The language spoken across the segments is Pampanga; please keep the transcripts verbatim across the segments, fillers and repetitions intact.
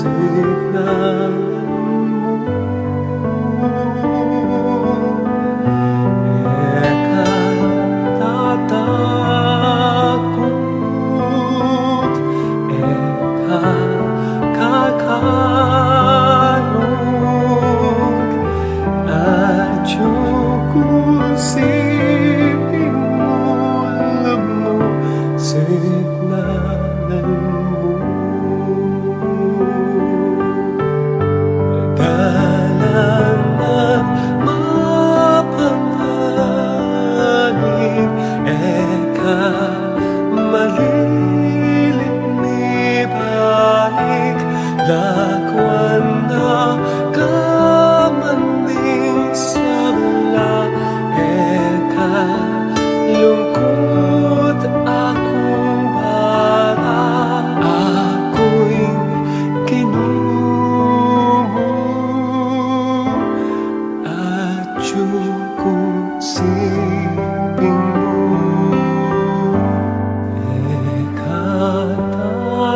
Signalan mu, e ka tatakut, e ka kakarug, atyu ku siping mu, lamu signalan mu. Dalan nang mapanganib, e ka maliling mibalik, lakwan na ka man ding sabla, e ka lungkut, aku ing bala, aku ing Ginu mu, atyu ku siping mu. E ka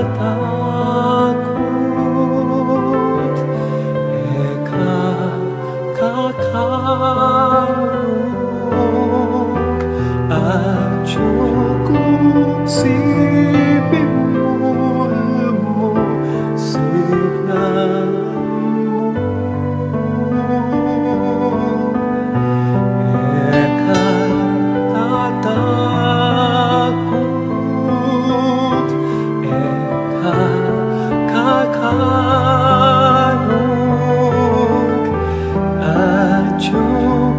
tatakut, e ka kakarug, atyu ku siping mu, lamu signalan mu. E ka tatakut, e ka kakarug, atyu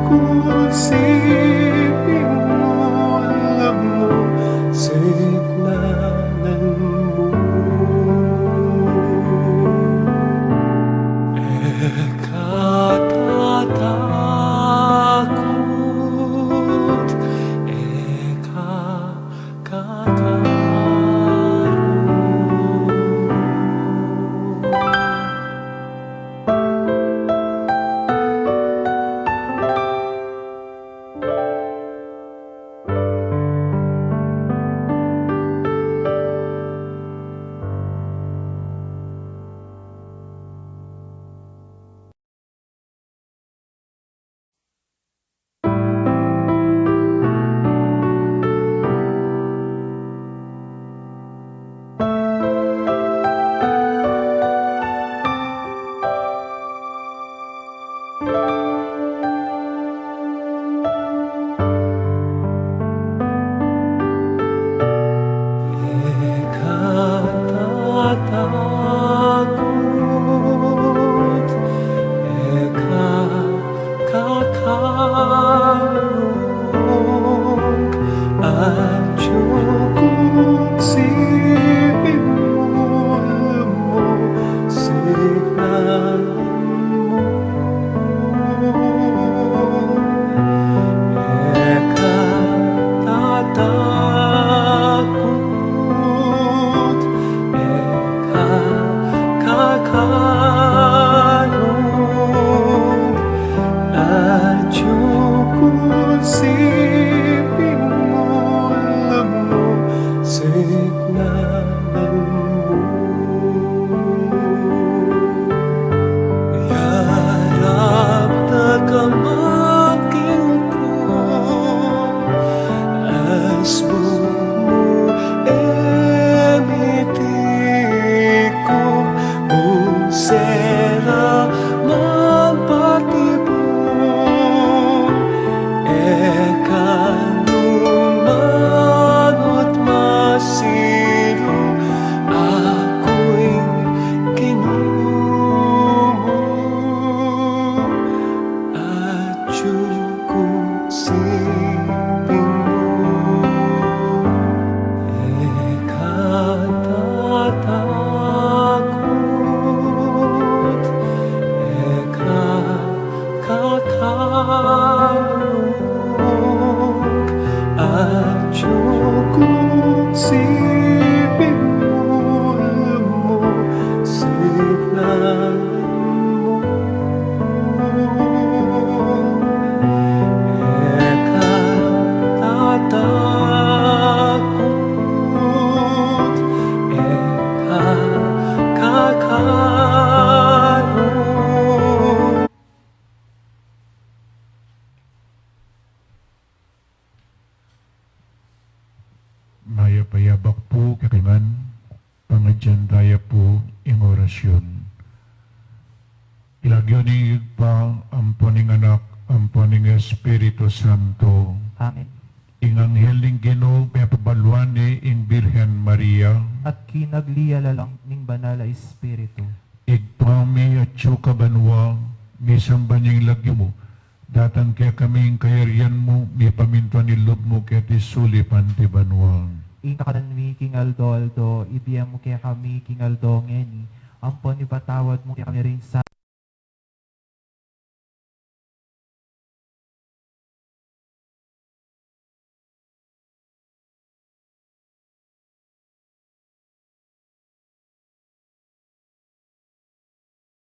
ku siping mu, lamu signalan mu. E ka tatakut, e ka kakarug. E ka tatakut, e ka kakarug, atyu ku siping mu, lamu signalan mu. E ka tatakut, e ka kakarug, atyu ku siping mu, lamu signalan mu. Yarap da ka maging ku, asbung mu e mitikum, ung sera man patibun, e ka nu manut masiru, aku ing Ginu mu, atyu ku siping mu. E ka tatakut, e ka kakarug, atyu ku siping mu, lamu signalan mu. E ka tatakut, e ka kakarug, Anunciacion. King lagyu ning Ibpa, ampo ning Anak, ampo ning Espiritu Santo. Amen. Ing anghel ning Ginu pepabaluan ne ing Birhen Maria. At kinagli ya lalam ning Banal a Espiritu. Ibpa mi, atsu ka banua, misamban ya ing lagyu mu. Datang kekami ing kayarian mu, mipamintuan ing lub mu keti sulip anti banua. Ing kakanan mi king aldo-aldo, ibie mu kekami king aldo ngeni, ampon ipatawad mu kekami ring sa-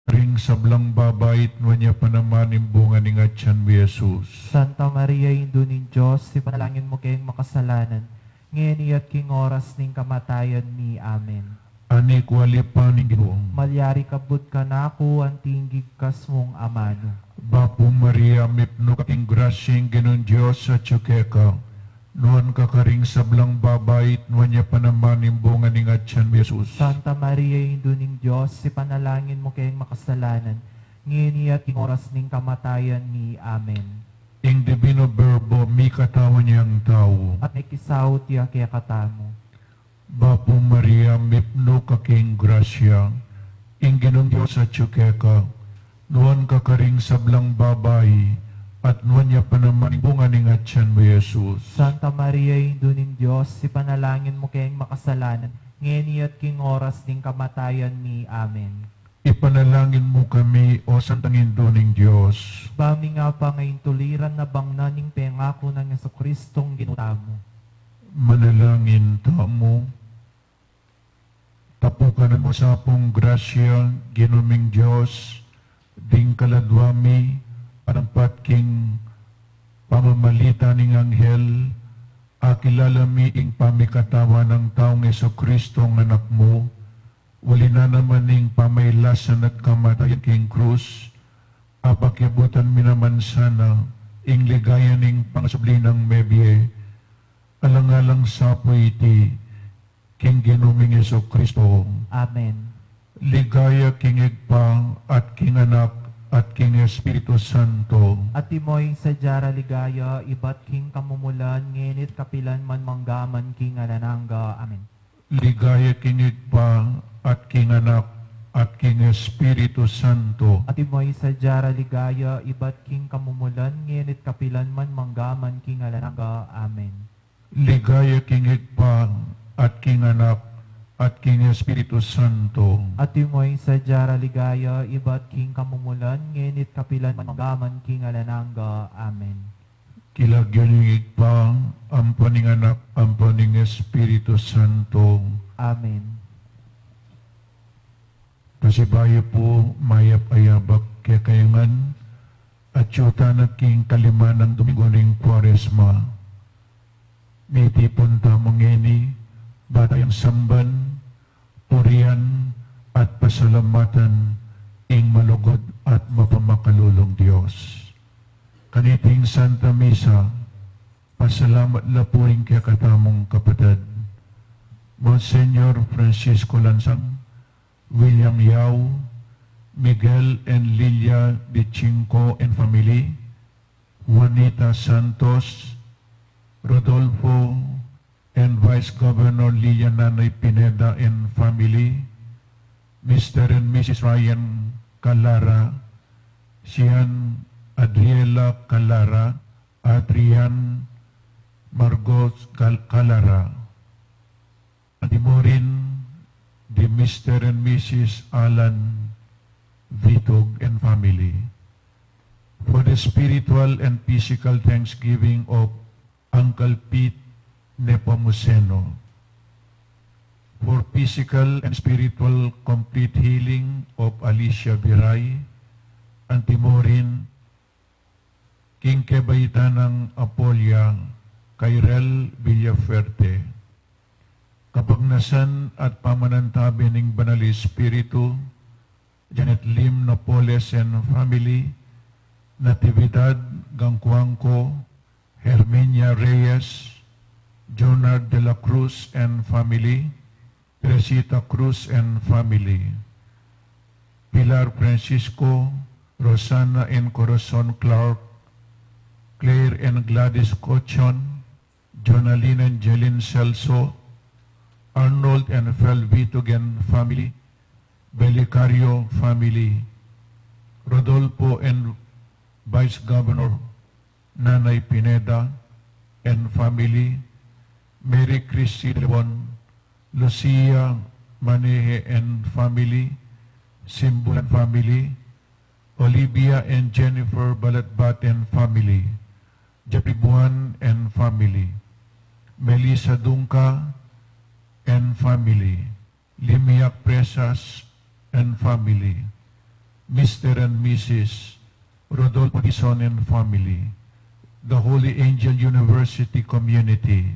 Ring sablang babai, at nuan ya pa naman ing bunga ning atian mu, Jesus. Santa Maria, Indu ning Dios, ipanalangin mu keng makasalanan, ngeni at king oras ning kamatayan mi. Amen. Anak ku, ali pa ning Ginu. Malyari kabud kanaku anti ing gigkas mung amanu. Bapu Maria, mipnu ka king grasya, ing Ginung Dios atyu keka. Nuan ka karing sablang babai, at nuan ya pa naman ing bunga ning atian mu, Jesus. Santa Maria, Indu ning Dios, ipanalangin mu keng makasalanan, ngeni at king oras ning kamatayan mi. Amen. Ing Divino Verbo, mikatawan yang tau. At mikisaut ya kekatamu. Bapu Maria, mipnu ka king grasya, ing Ginung Dios atyu keka. Nuan ka karing sablang babai, at nuan ya pa naman ing bunga ning atian mu, Jesus. Santa Maria, Indu ning Dios, ipanalangin mu keng makasalanan, ngeni at king oras ning kamatayan mi. Amen. Ipanalangin mu kami, O Santang Indu ning Dios. Ba mi nga pa ngan ing tuliran na bangnan ning pengaku nang Jesucristong Ginu tamu. Manalangin tamu. Tapukanan mu sa pung grasya, Ginu ming Dios, ding kaladua mi, at ampat king pamamalita ning anghel, akilala mi ing pamikatawan nang taung Jesucristong Anak mu, uli na naman ning pamailasan at kamatayan king krus, apakiabutan mi naman sana ing ligaya ning pangasubli nang mebie. Alang-alang sa pu iti, king Ginu ming Jesucristo. Amen. Ligaya king Ibpa, at king Anak, at king Espiritu Santo. Antimo ing sadya ra ligaya, ibat king kamumulan, ngeni't kapilan man, mangga man king alang angga. Amen. Ligaya king Ibpa, at king Anak, at king Espiritu Santo. Antimo ing sadya ra ligaya, ibat king kamumulan, ngeni't kapilan man, mangga man king alang angga. Amen. Ligaya king Ibpa, at king Anak, at king Espiritu Santo. Antimo ing sadya ra ligaya, ibat king kamumulan, ngeni't kapilan man, mangga man king alang angga. Amen. King lagyu ning Ibpa, ampo ning Anak, ampo ning Espiritu Santo. Amen. Pasibayu pu, mayap a yabak kekayu ngan, atyu tana king kalima nang Domingo ning Kuaresma. Mitipun tamu ngeni, ba tayang samban, purian, at pasalamatan ing malugud at mapamakalulung Dios. Kaniting Santa Misa, pasalamat la pu ring kekatamung kapatad, Monsignor Francisco Lansang, William Yao, Miguel and Lilia Bichinco and family, Juanita Santos, Rodolfo and Vice Governor Lilia Nanay Pineda and family, Mister and Missus Ryan Calara, Sian Adriela Calara, Adrian Margos Cal-, Calara. Antimo rin di Mister and Missus Alan Vitug and family. For the spiritual and physical thanksgiving of Uncle Pete Nepomuceno. For physical and spiritual complete healing of Alicia Biray, antimo rin king kebaitan nang Apolia Kairel Villafuerte. Kapagnasan at pamanantabi ning Banal Espiritu, Janet Lim Napoles and family, Natividad Gangcuangco, Herminia Reyes, Jonard de la Cruz and family, Teresita Cruz and family. Pilar Francisco, Rosana and Corazon Clark, Claire and Gladys Cochon, Jonalyn and Jelin Celso, Arnold and Fel Vitugen family, Belicario family, Rodolfo and Vice Governor Nanay Pineda and family, Mary Christie Lebon, Lucia Maneje and family, Simbulan family, Olivia and Jennifer Balatbat and family, Jeffrey Buan and family, Melissa Dunca and family, Limiak Presas and family, Mister and Missus Rodolfo Dizon and family, the Holy Angel University community,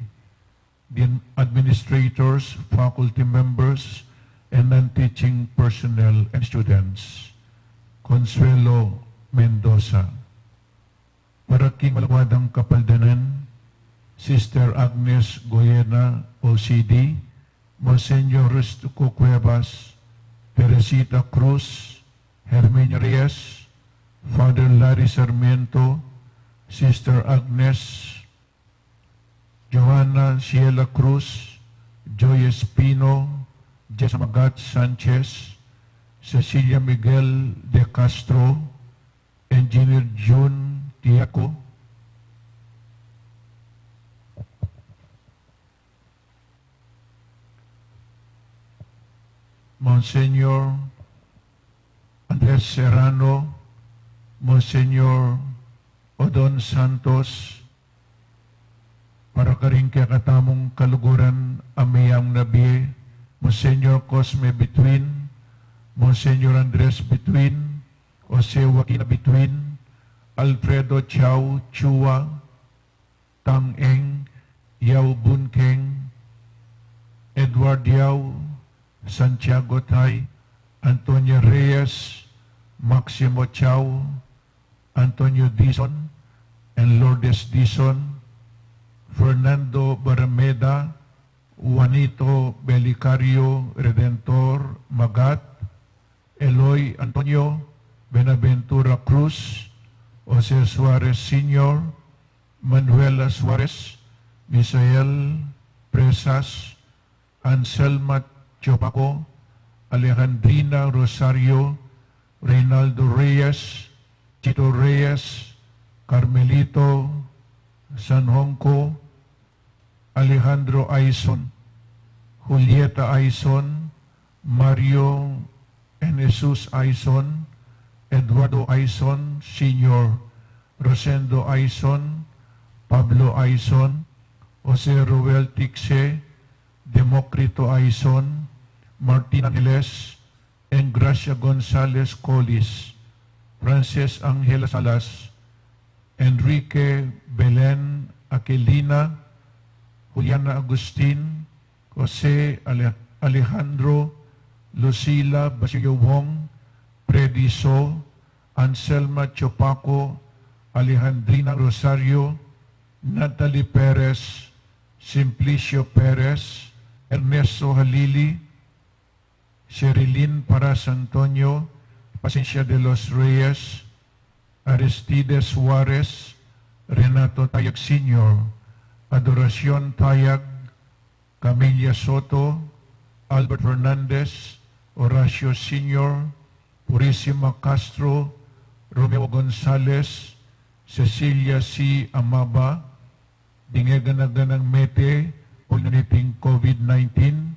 the administrators, faculty members, and non-teaching personnel and students. Consuelo Mendoza. Para king malaguang kapaldanan, Sister Agnes Goyena, O C D, Monsignor Rustico Cuevas, Teresita Cruz, Herminia Reyes, Father Larry Sarmiento, Sister Agnes, Johanna Ciela Cruz, Joy Espino, Jess Magat Sanchez, Cecilia Miguel de Castro, Engineer June Tiaco, Monsignor Andres Serrano, Monsignor Odon Santos, para karing kekatamung kaluguran a miyang na bie, Monsignor Cosme Bituin, Monsignor Andres Bituin, Jose Joaquin Bituin, Alfredo Chao Chua, Tang Eng, Yao Bun Keng, Edward Yao, Santiago Tai, Antonio Reyes, Maximo Chao, Antonio Dizon and Lourdes Dizon, Fernando Barrameda, Juanito Belicario Redentor Magat, Eloy Antonio, Benaventura Cruz, Jose Suarez Senior, Manuela Suarez, Misael Presas, Anselma Chopaco, Alejandrina Rosario, Reynaldo Reyes, Chito Reyes, Carmelito Sanhonco, Alejandro Aison, Julieta Aison, Mario and Jesus Aison, Eduardo Aison Senior, Rosendo Aison, Pablo Aison, Jose Roel Tixe, Democrito Aison, Martina Niles, Engracia Gonzalez Collis, Frances Angela Salas, Enrique Belen Aquilina, Juliana Agustin, Jose Ale-, Alejandro, Lucila Basilio Wong, Freddy So, Anselma Chopaco, Alejandrina Rosario, Natalie Perez, Simplicio Perez, Ernesto Halili, Sherilyn Paras Antonio, Pasencia de los Reyes, Aristides Suarez, Renato Tayag Senior, Adoracion Tayag, Camilla Soto, Albert Fernandez, Horacio Senior, Purisima Castro, Romeo Gonzalez, Cecilia C. Amaba, ding e gana-ganang mete uling niting COVID nineteen,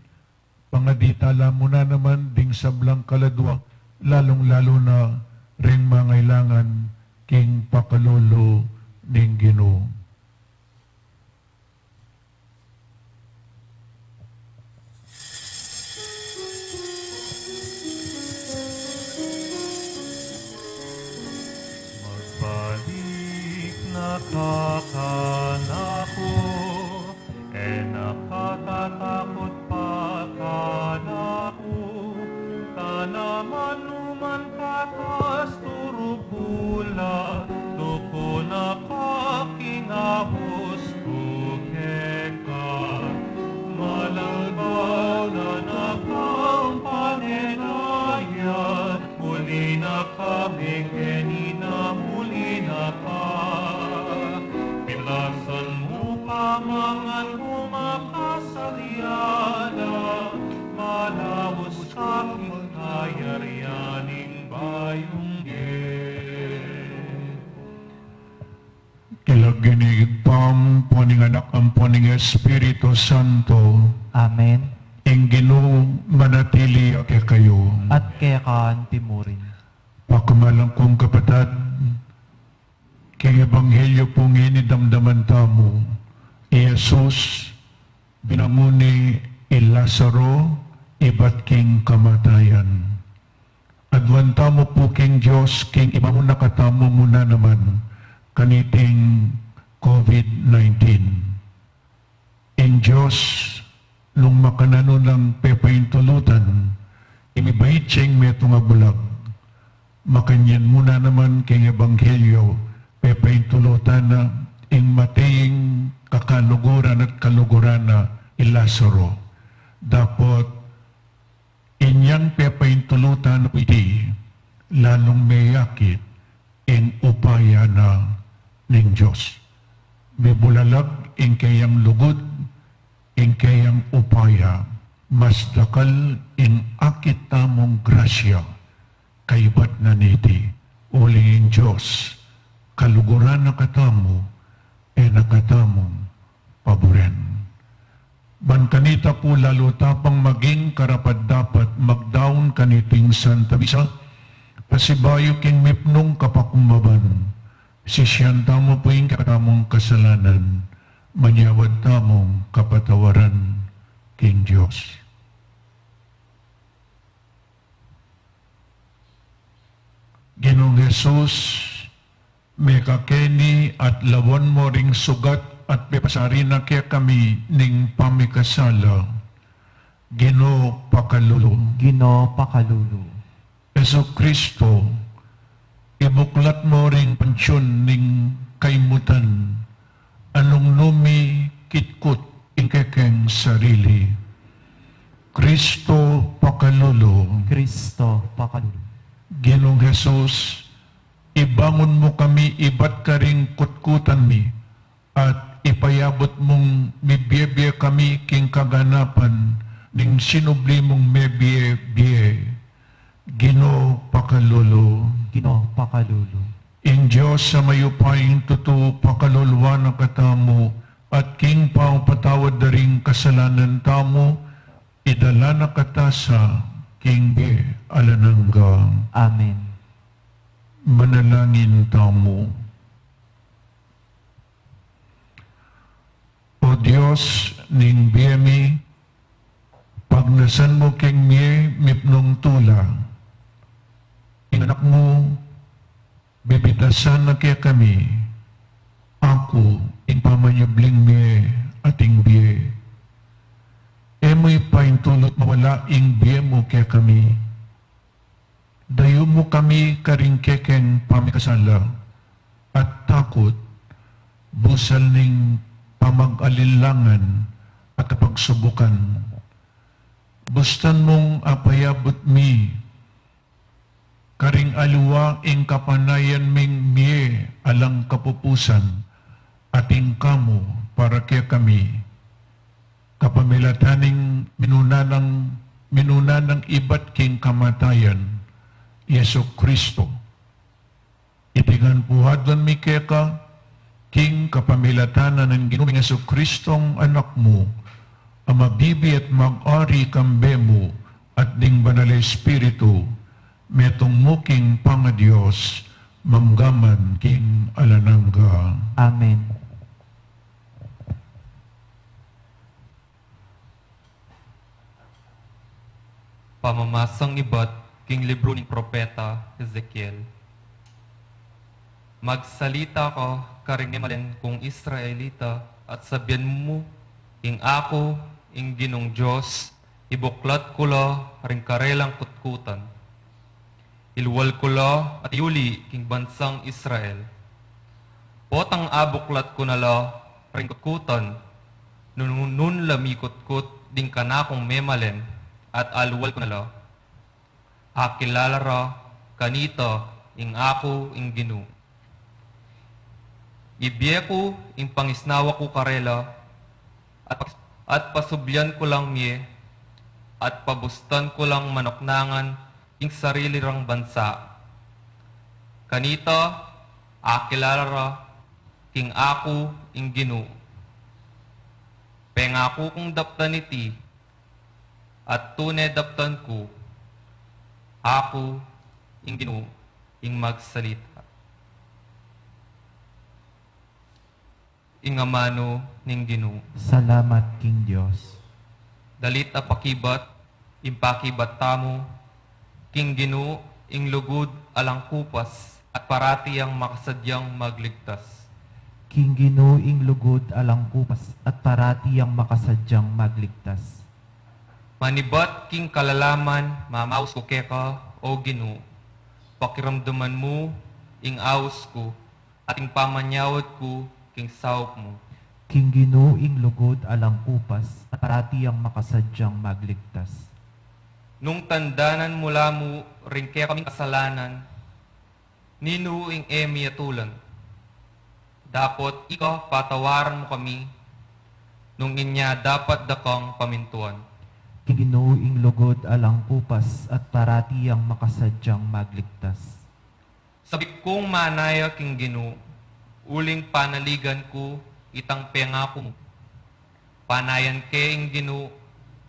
pangadi tala mu na naman ding sablang kaladua, lalung-lalu na reng mangailangan king pakalulu ning Ginu. Magbalik na ka kanaku, e na ka tatakut pa kanaku, ta naman nu man ka kasturubu la, dukun na ka king aus ku keka. Malagbaw na na kang panenaya, mu Kami keni na muli na ka, pilasan mu pa mangan ku makasalian na, malaus ka king kayarian ning bayung bie. King lagyu ning Ibpa, ampo ning Anak, ampo ning Espiritu Santo. Amen. Ing Ginu manatili ya kekayu. At keka antimurin. Pakamalan kung kapatad, king ebanghelyo pung ini damdaman tamu, i Jesus binangun ne i Lazaro ibat king kamatayan. Aduan tamu pu king Dios king ibangun na katamu muna naman kaniting COVID nineteen. Ing Dios, nung makananu nang pepaintulutan, ing mibait ya ing metung a bulag, makanyan muna naman king ebanghelyo, pepaintulutan na ing mate ing kakaluguran at kaluguran na i Lazaro. Dapot inyang pepaintulutan na pu iti, lalung meyakit ing upaya na ning Dios. Mibulalag ing keyang lugud, ing keyang upaya, mas dakal ing akit tamung grasya kaybat na niti, uling ing Dios kaluguran na katamu, e na katamu paburen. Ban kanita pu lalu ta pang maging karapat-dapat magdaun kaniting Santa Misa, pasibayu king mipnung kapakumbaban, sisian tamu pu ing kekatamung kasalanan, manyawad tamung kapatawaran king Dios. Ginung Jesus, mekakeni at lawan mo ring sugat at pepasari na kekami ning pamikasala. Ginu, pakalulu. Ginu, pakalulu. Jesucristo, ibuklat mo ring pantiun ning kaimutan, anung nu mi kitkut ing kekeng sarili. Kristo, pakalulu. Kristo, pakalulu. Ginung Jesus, ibangun mu kami ibat karing kutkutan mi, at ipayabut mung mibie-bie kami king kaganapan ning sinubli mung mebie-bie. Ginu, pakalulu. Ginu, pakalulu. Ing Dios a mayupayang tutu pakaluluan na katamu, at king pamapatawad da ring kasalanan tamu, idala na kata sa king bie alang angga. Amen. Manalangin tamu. O Dios ning bie mi, pagnasan mu king mie mipnung tula ing Anak mu, bibitasan na kekami, aku ing pamanyubling mie at ing bie. E mu ipaintulut mawala ing bie mu kekami. Dayu mu kami karing kekeng pamikasala at takut, busal ning pamag-alinlangan at kapagsubukan. Bustan mung apayabut mi karing aliwa ing kapanayan ming mie alang kapupusan, at ing kamu para kekami, kapamilatan ning minuna nang, minuna nang ibat king kamatayan, Yesu Kristo. Iti ngan pu aduan mi keka, king kapamilatan na ning Ginu ming Jesu Kristong Anak mu, a mabibie at mag-ari kambe mu at ding Banal a Espiritu, metung mu king pangaDios, mangga man king alang angga. Amen. Pamamasang ibat king libru ning propeta Ezekiel. Magsalita ka karing memalen kung Israelita at sabian mu, ing aku, ing Ginung Dios, ibuklat ku la ring karelang kutkutan. Ilwal ku la at iyuli king bansang Israel. Potang abuklat ku na la ring kutkutan, nung, nung la mikutkut ding kanakung memalen at alwal ku na la, akilala ra Kanita ing aku ing Ginu. Ibie ku ing pangisnawa ku karela, at, at pasublian ku lang mie, at pabustan ku lang manuknangan ing sarili rang bansa. Kanita akilala ra king aku ing Ginu. Pengaku kung daptan iti, at tune daptan ku, aku ing Ginu ing magsalita. Ing amanu ning Ginu. Salamat king Dios. Dalit a pakibat, ing pakibat tamu king Ginu ing lugud alang kupas at parati yang makasadyang magligtas. King Ginu ing lugud alang kupas at parati yang makasadyang magligtas. Manibat king kalalaman mamaus ku keka, O Ginu, pakiramdaman mu ing aus ku, at ing pamanyawad ku king saup mu. King Ginu ing lugud alang kupas at parati yang makasadyang magligtas. Nung tandanan mu la mu ring kekaming kasalanan, ninu ing e mi atulan? Dapot ika patawaran mu kami, nung inya dapat da kang pamintuan. King Ginu ing lugud alang kupas at parati yang makasadyang magligtas. Sabik kung manaya king Ginu, uling panaligan ku itang pengaku mu. Panayan ke ing Ginu,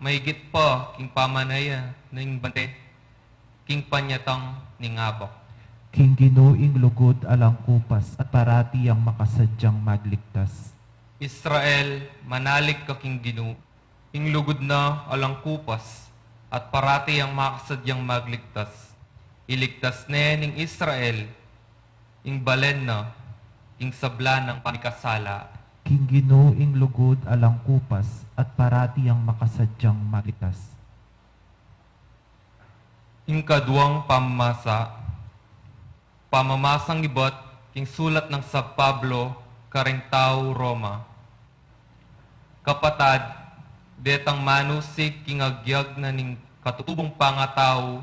maigit pa king pamanaya ning bante, king panyatang ning abak. King Ginu ing lugud alang kupas at parati yang makasadyang magligtas. Israel, manalig ka king Ginu, ing lugud na alang kupas at parati yang makasadyang magligtas. Iligtas ne ning Israel ing balen na king sabla nang pamikasala. King Ginu ing lugud alang kupas at parati yang makasadyang magligtas. Ing kaduang pamamasa, pamamasang ibat king sulat nang San Pablo karing tau Roma. Kapatad, detang manusig king agyag na ning katutubung pangatau,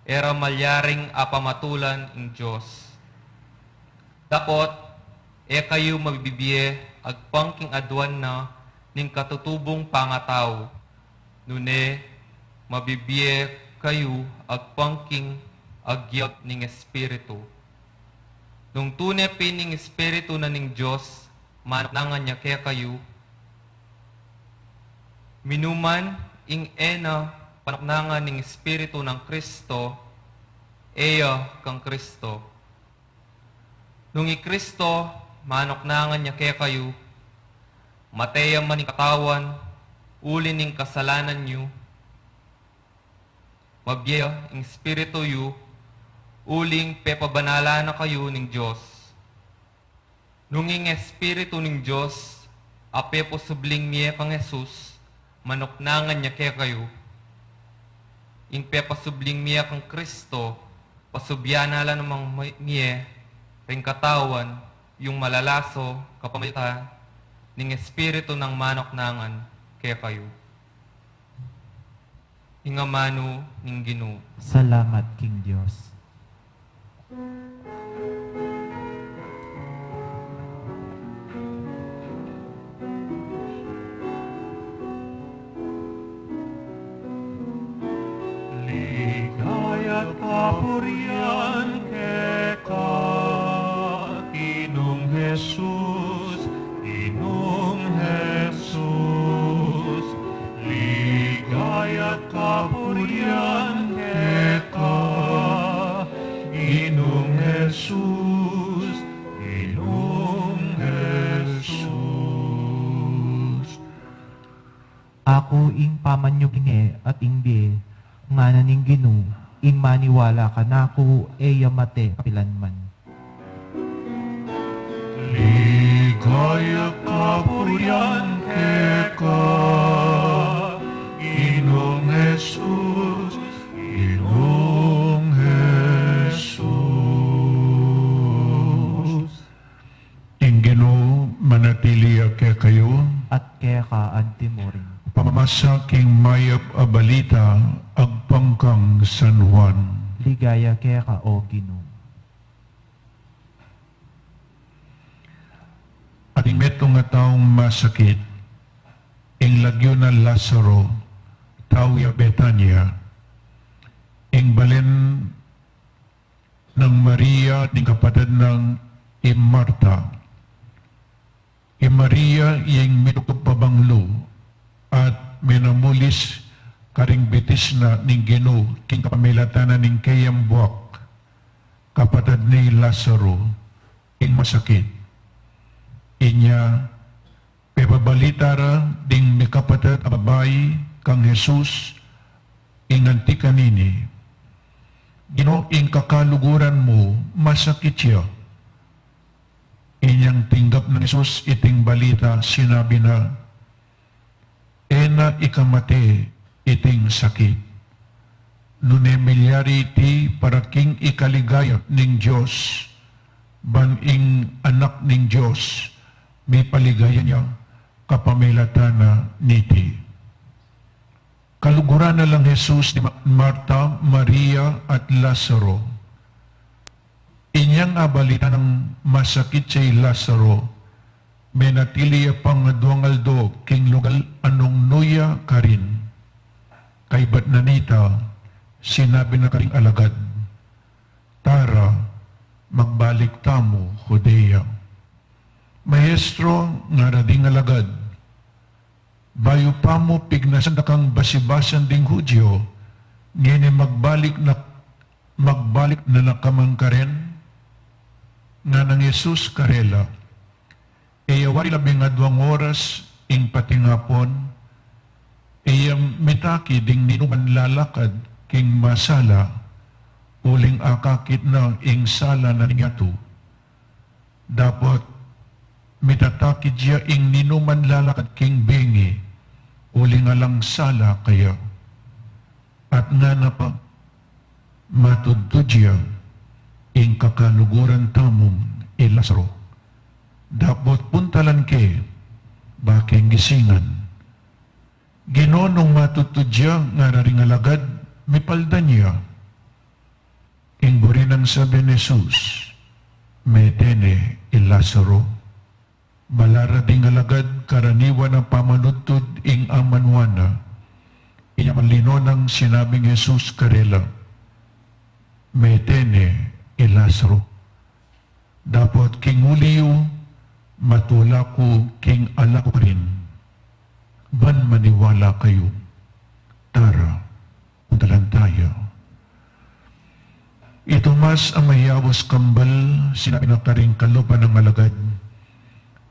e ra malyaring apamatulan ing Dios. Dapot e kayu mabibie agpang king aduan na ning katutubung pangatau, nune mabibie kayu agpang king agyag ning Espiritu. Nung tune pin ing Espiritu na ning Dios manuknangan ya kekayu, minuman ing e na panuknangan ning Espiritu nang Kristo, e ya kang Kristo. Nung i Kristo manuknangan ya kekayu, mate ya man ing katawan uli ning kasalanan yu, mabie ya ing Espiritu yu uling pepabanalan na kayu ning Dios. Nung ing Espiritu ning Dios a pepasubling mie kang Jesus manuknangan ya kekayu, ing pepasubling mie kang Kristo, pasubian na la namang mi-, mie ring katawan yung malalaso kapamilatan ning Espiritu nang manuknangan kekayu. Ing amanu ning Ginu. Salamat king Dios. Ligaya't kapurian keka, Ginung Jesus, Ginung Jesus. Ligaya't kapurian keka, Ginung Jesus, Ginung Jesus. Aku ing pamanyubling e at ing bie, ngana ning Ginu, ing maniwala kanaku e ya mate kapilanman. Ligaya't kapurian keka, Ginung Jesus, Ginung Jesus. Ing Ginu manatili ya kekayu. At keka antimurin. Pamamasa king mayap a balita agpang kang San Juan. ligaya keka, O Ginu. Atin metung a taung masakit, ing lagyu na Lazaro, tau ya Betania, ing balen nang Maria at ning kapatad nang i Marta. I Maria ing mitugtug pabanglu at menamulis karing bitis na ning Ginu king kapamilatan na ning keyang buak, kapatad na i Lazaro, ing masakit. Inya, pepabalita ra ding mikapatad a babai kang Jesus, ing anti kanini, Ginu, ing kakaluguran mu masakit ya. Inyang tinggap nang Jesus iting balita, sinabi na, e na ikamate iting sakit. Nune milyari iti para king ikaligaya ning Dios, ban ing Anak ning Dios mipaligaya ya kapamilatan na niti. Kaluguran na lang Jesus di Ma-, Marta, Maria, at Lazaro. Inyang abalita nang masakit ya i Lazaro, menatili ya pang aduang aldo king lugal a nung nu ya karin. Kaybat na nita, sinabi na karing alagad, tara, magbalik tamu Judea. Maestro, ngara ding alagad, bayu pa mu pignasan da kang basibasan ding Judio, ngeni magbalik na, magbalik na na ka man karin? Nganang Jesus karela, e ya wari labing aduang oras ing patingapon, e ya mitaki ding ninuman lalakad king masala, uling akakit na ing sala na ning yatu. Dapot mitataki ya ing ninuman lalakad king bengi, uling alang sala kaya. At ngana pa, matudtud ya ing kakaluguran tamung i Lazaro. Dapot puntalan ke, ba keng gisingan. Ginu, nung matudtud ya, ngara ring alagad, mipaldan ya. Ing buri nang sabi nang Jesus, mete ne i Lazaro. Bala ra ding alagad karaniwan a pamanudtud ing amanuan na. Inya manlino nang sinabing Jesus karela, mete ne i Lazaro. Dapot king uli yu, matula ku king ala ku karin, ban maniwala kayu. Tara, puntalan taya. I Tomas a mayabus kambal, sinabi na karing kalupa nang alagad,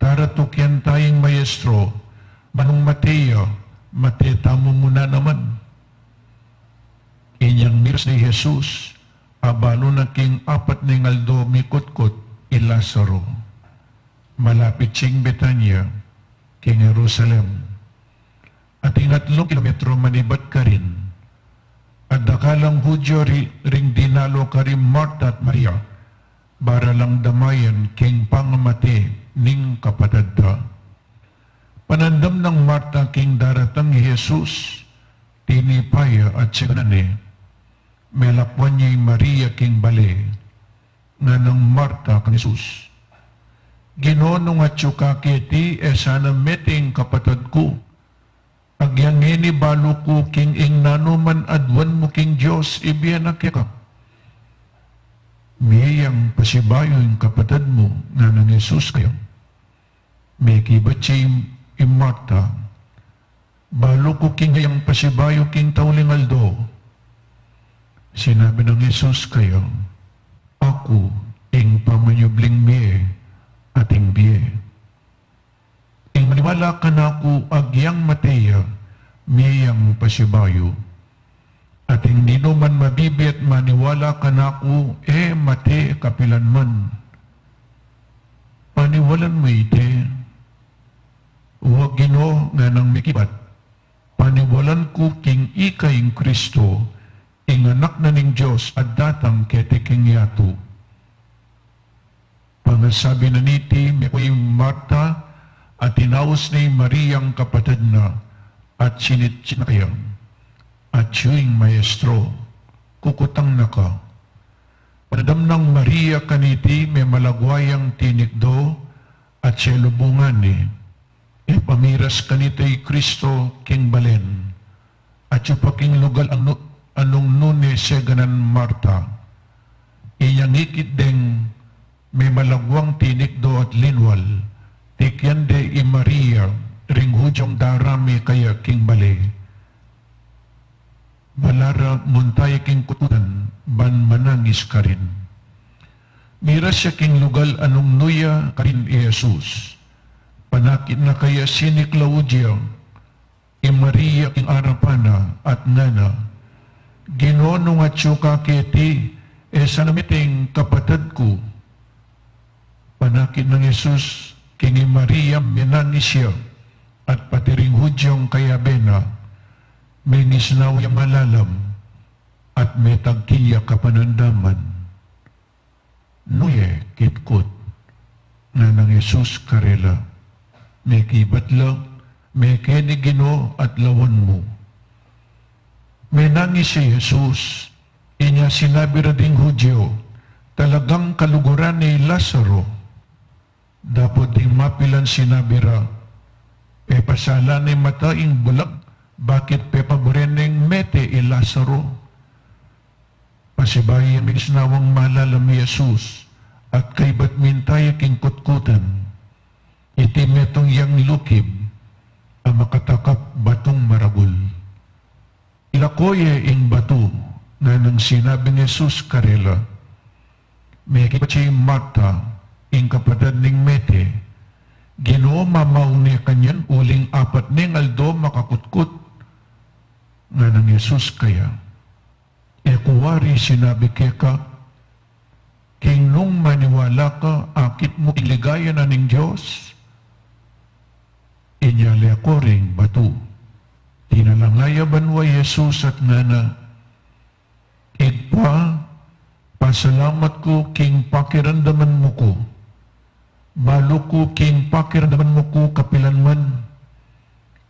tara, tukian taya ing Maestro, ban nung mate ya, mate tamu mu na naman. Inyang miras na i Jesus, abalu na king apat neng aldo mikutkut i Lazaro. Malapit sing Betania, king Jerusalem. Ating atlung kilometro manibat karin. At dakalang Judio ri-, ring dinalo kari Marta at Maria, bara lang damayan king pangamate ning kapatad da. Panandam nang Marta king daratang i Jesus, tinipa ya at siaganan ne. Melakwan ya i Maria king bale. Nganang Marta kang Jesus, Ginu, nung atyu ka keti, e sana mete ing kapatad ku. Agyang ngeni balu ku king ing nanu man aduan mu king Dios, ibie na keka. Mie yang pasibayu ing kapatad mu, nganang Jesus kaya. Mekibat ya i Marta, balu ku king e yang pasibayu king tauling aldo. Sinabi nang Jesus kaya, aku ing pamanyubling mie at ing bie. Ing maniwala kanaku agyang mate ya, mie yang pasibayu. At ing ninuman mabibie at maniwala kanaku e mate kapilan man. Paniwalan mu iti? Wa, Ginu, nganang mekibat, paniwalan ku king ika ing Kristo, ing Anak na ning Dios a datang keti king yatu. Pangasabi na niti, meko i Marta, at inaus ne i Maria ing kapatad na, at sinitsit na kaya. Atyu ing Maestro, kukutang na ka. Panandam nang Maria kaniti, memalagwa yang tinikdo at selubungan ne. E pamiras kanita i Kristo king balen. Atyu pa king lugal anu, anung nune seganan Marta. Inyang ikit deng memalagwang tinikdo at linwal, tikyan de i Maria ring Hudyong darame kaya king bale. Bala ra munta ya king kutkutan ban manangis karin. Miras ya king lugal anung nu ya karin i Jesus. Panakit na kaya sinik laud ya i Maria king arapan na at ngana, "Ginu, nung atyu ka keti, e sana mete ing kapatad ku." Panakit nang Jesus king i Maria, menangis ya, at pati ring Hudyong kayabe na, mengisnawa yang malalam, at metagki ya kapanandaman. "Nu ye kitkut?" Nganang Jesus karela, "Mekibat la, mekeni Ginu at lawan mu." Menangis i Jesus, inya sinabi ra ding Hudyo, "Talagang kaluguran ne i Lazaro." Dapot ding mapilan sinabi ra, "Pepasalan ne mata ing bulag, bakit pepaburen neng mete i Lazaro?" Pasibayu ya mengisnawang malalam i Jesus, at kaybat minta ya king kutkutan. Iti metung yang lukib a makatakap batung maragul. "Ilako ye ing batu," nganang sinabi nang Jesus karela. Mekipatsi i Marta, ing kapatad ning mete, "Ginu, mamaune kanyan uling apat neng aldo makakutkut." Nganang Jesus kaya, "E ku wari sinabi keka, king nung maniwala ka, akit mu ing ligaya na ning Dios?" Inya leko ring batu. Tinalanga ya banua i Jesus at ngana, "Ibpa, pasalamat ku king pakiramdaman mu ku. Balu ku king pakiramdaman mu ku kapilan man.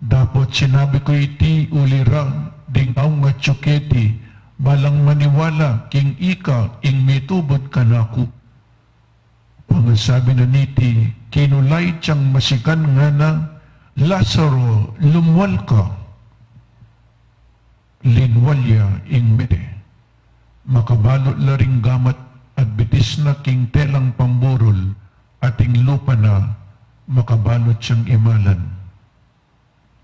Dapot sinabi ku iti uli ra ding taung atyu keti, balang maniwala king ika ing mitubud kanaku." Pangasabi na niti, kinulait yang masikan ngana, "Lazaro, lumwal ka." Linwal ya ing mete. Makabalut la ring gamat at bitis na king telang pamburul, at ing lupa na makabalut yang imalan.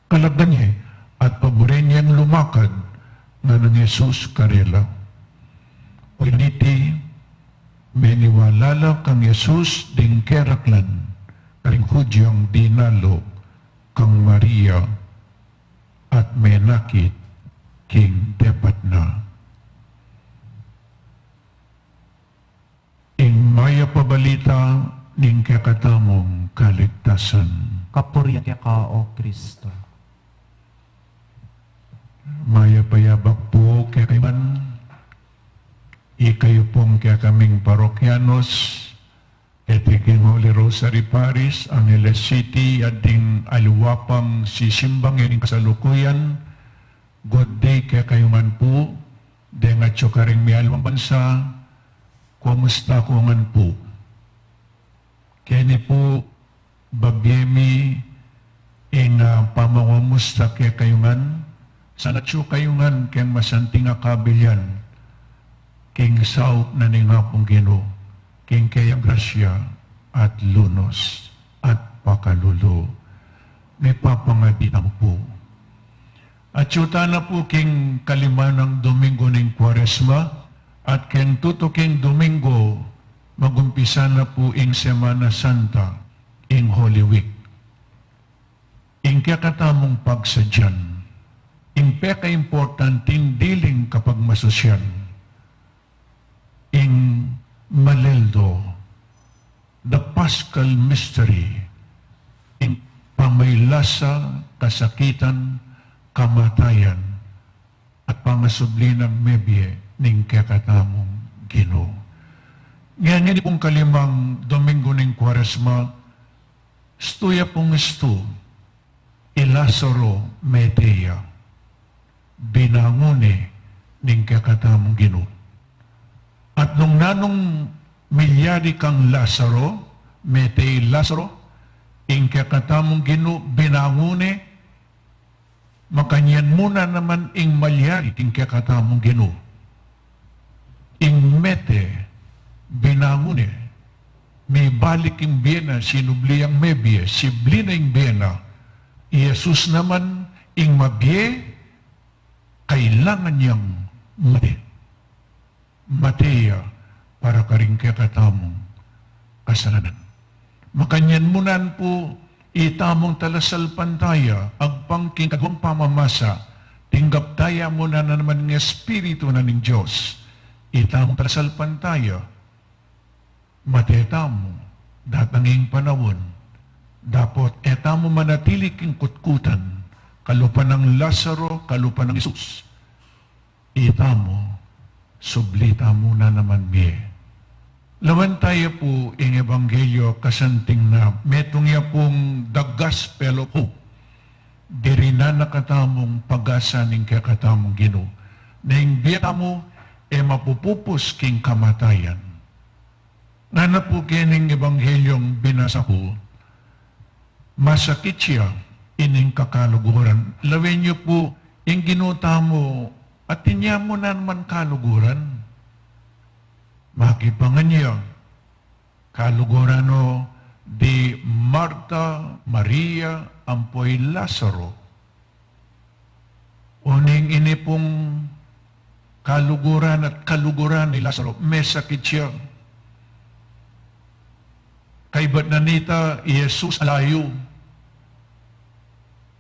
"Kalagdan ye at paburen yeng lumakad," nganang Jesus karela. Uli niti, meniwala la kang Jesus ding keraklan karing Hudyong dinalu kang Maria at menakit king depat na. Ing Mayap a Balita ning kekatamung kaligtasan. Kapurian keka, O Kristo. Mayap a yabak pu kekayu ngan, ikayu pung kekaming parokyanos, keti king Holy Rosary Parish, Angeles City, at ding aliwa pang sisimbang ing kasalukuyan, good day kekayu ngan pu, deng atyu karing mialiwang bansa, kumusta ku ngan pu? Keni pu, babie mi ing, ah, pamangumusta kekayu ngan, sana atyu kayu ngan keng masanting a kabilyan, king saup na ning Apung Ginu, king keyang grasya at lunus at pakalulu. Mipapangadi tamu pu. Atyu tana pu king kalima nang Domingo ning Kuaresma, at keng tutuking Domingo, magumpisa na pu ing Semana Santa, ing Holy Week. Ing kekatamung pagsadyan, ing pekaimportanting diling kapagmasusyan, ing maleldo, the Paschal Mystery, ing pamaylasa, kasakitan, kamatayan, at pangasubli nang mebie ning kekatamung Ginu. Ngeni pung kalimang Domingo ning Kuaresma, istu ya pung istu, i Lazaro mete ya, binangun ne ning kekatamung Ginu. At nung Anung milyari kang Lazaro? Mete i Lazaro, ing kekatamung Ginu binangun ne. Makanyan mu na naman ing malyari king kekatamung Ginu. Ing mete, binangun ne, mibalik ing bie na, sinubli yang mebie, sibli na ing bie na. I Jesus naman, ing mabie, kailangan yang mate. Mate ya para karing kekatamung kasalanan. Makanyan mu nan pu, itamung talasalpantaya, agpang king kaduang pamamasa, tinggap taya mu na naman ing Espiritu na ning Dios. Itamung talasalpantaya, mate tamu, datang ing panaun, dapot e tamu manatili king kutkutan, kalupa nang Lazaro, kalupa nang Jesus. Itamu, subli tamu na naman mie. Lawen taya pu ing ebanghelyo kasanting na metung ya pung the gospel of hope. Diri na na katamung pag-asa ning kekatamung Ginu. Na ing bie tamu e mapupupus king kamatayan. Ngana pu kening ebanghelyung binasa ku, masakit ya ining kakaluguran. Lawen yu pu, ing Ginu tamu, atin ya mu na naman kaluguran. Makipangan ya, kaluguran no di Marta, Maria, ampo i Lazaro. Uling ini pung kaluguran at kaluguran ni Lazaro, mesakit ya. Kaybat na nita, i Jesus alayu.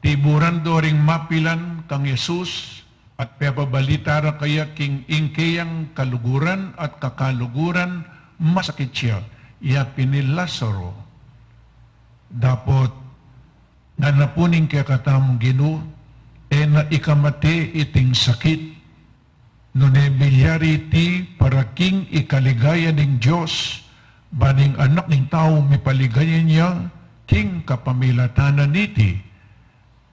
Tiburan do ring mapilan kang Jesus, at pepabalita ra kaya king ing keyang kaluguran at kakaluguran, masakit ya, ya pin i Lazaro. Dapot ngana pu ning kekatamung Ginu, e na ikamate iting sakit, nune milyari iti para king ikaligaya ning Dios, ban ing Anak ning Tau mipaligayan ya king kapamilatan na niti.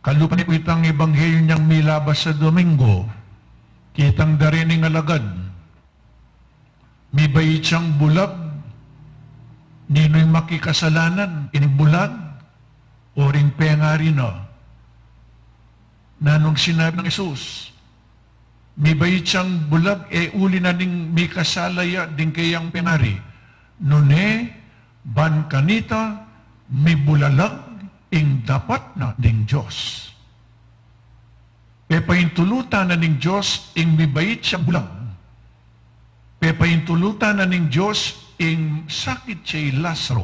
Kalupa ne pu itang ebanghelyu nang milabas a Domingo, kitang da reni ing alagad. Mibait yang bulag, ninu ing makikasalanan, ining bulag o ring pengari na? Nanung sinabi nang Jesus? Mibait yang bulag, e uli na ning mikasala ya ding keyang pengari, nune ban kanita mibulalag ing dapat na ning Dios. Pepaintulutan na ning Dios ing mibait yang bulag. Pepaintulutan na ning Dios ing sakit ya i Lazaro.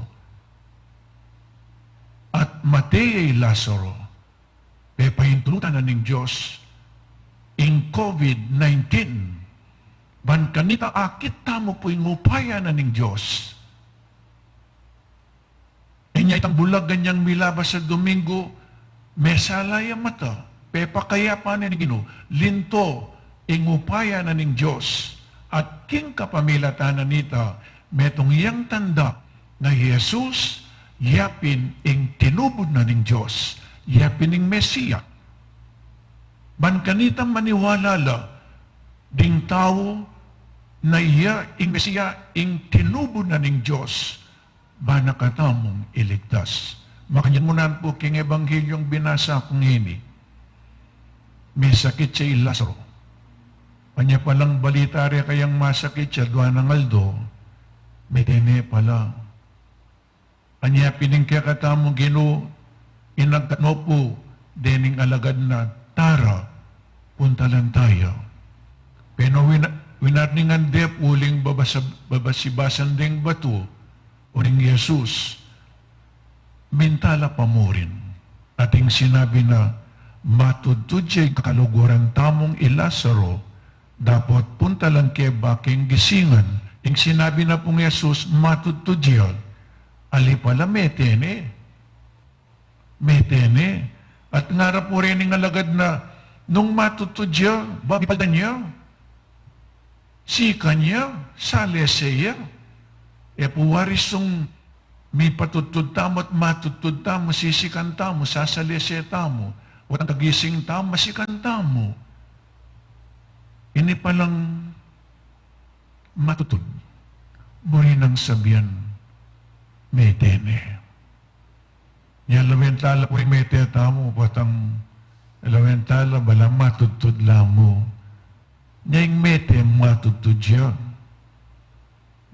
At mate ya i Lazaro. Pepaintulutan na ning Dios ing COVID nineteen. Ban kanita, akit tamu pu ing upaya na ning Dios. Inya itang bulag inyang milabas a Domingo, mesala ya mata, pepakayapan ne ning Ginu, linto ing upaya na ning Dios, at king kapamilatan na nita, metung yang tanda, na i Jesus, ya pin ing tinubud na ning Dios, ya pin ing Mesia. Ban kanita maniwala la, ding tau na iya ing Mesia, ing tinubud na ning Dios, ban na katamung iligtas. Makanyan mu nan pu king ebanghelyung binasa ku ngeni. Mesakit ya i Lazaro. Anya palang balita re kayang masakit ya, dua nang aldo, mete ne pala. Anya pin ing kekatamung Ginu, inagkat no pu dening alagad na, tara, puntalan taya. Peno wina-, winarningan de pu uling babasa-, babasibasan deng batu, uling Jesus, minta la pa murin. At ing sinabi na, matudtud ya ing kakaluguran tamung i Lazaro, dapot puntalan ke ba keng gisingan. Ing sinabi na pung Jesus, matudtud ya. Ali pala, mete ne. Mete ne. At ngara pu rening alagad na, nung matudtud ya, babie paldan ya. Sikan ya, salese ya. E pu wari sung mipatudtud tamu at matudtud tamu, sisikan tamu, sasalese tamu, o tang kagising tamu, masikan tamu. Ini palang matudtud. Buri nang sabian, mete ne. Nya lawen tala pu ing mete tamu, potang lawen tala bala matudtud la mu. Nya ing mete matudtud ya.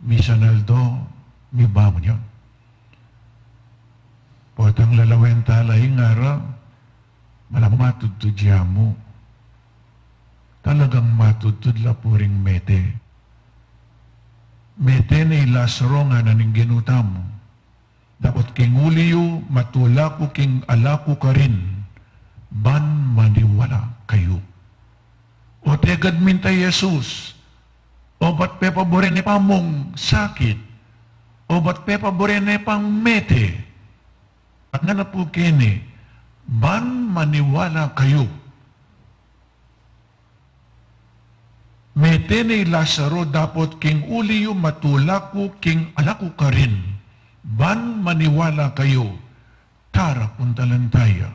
Misan aldo, mibaban ya. Potang lalawen tala ing ara, bala matudtud ya mu. Talagang matudtud la pu ring mete. Mete ne i Lazaro, ngana ning Ginu tamu. Dapot king uli yu, matula ku king ala ku karin, ban maniwala kayu. O tekad minta i Jesus, obat pepaburen ne pa mung sakit, obat pepaburen ne pang mete, at ngana pu keni, ban maniwala kayu. Mete ne i Lazaro, dapot king uli yu matula ku king ala ku karin, ban maniwala kayu. Tara, puntalan taya.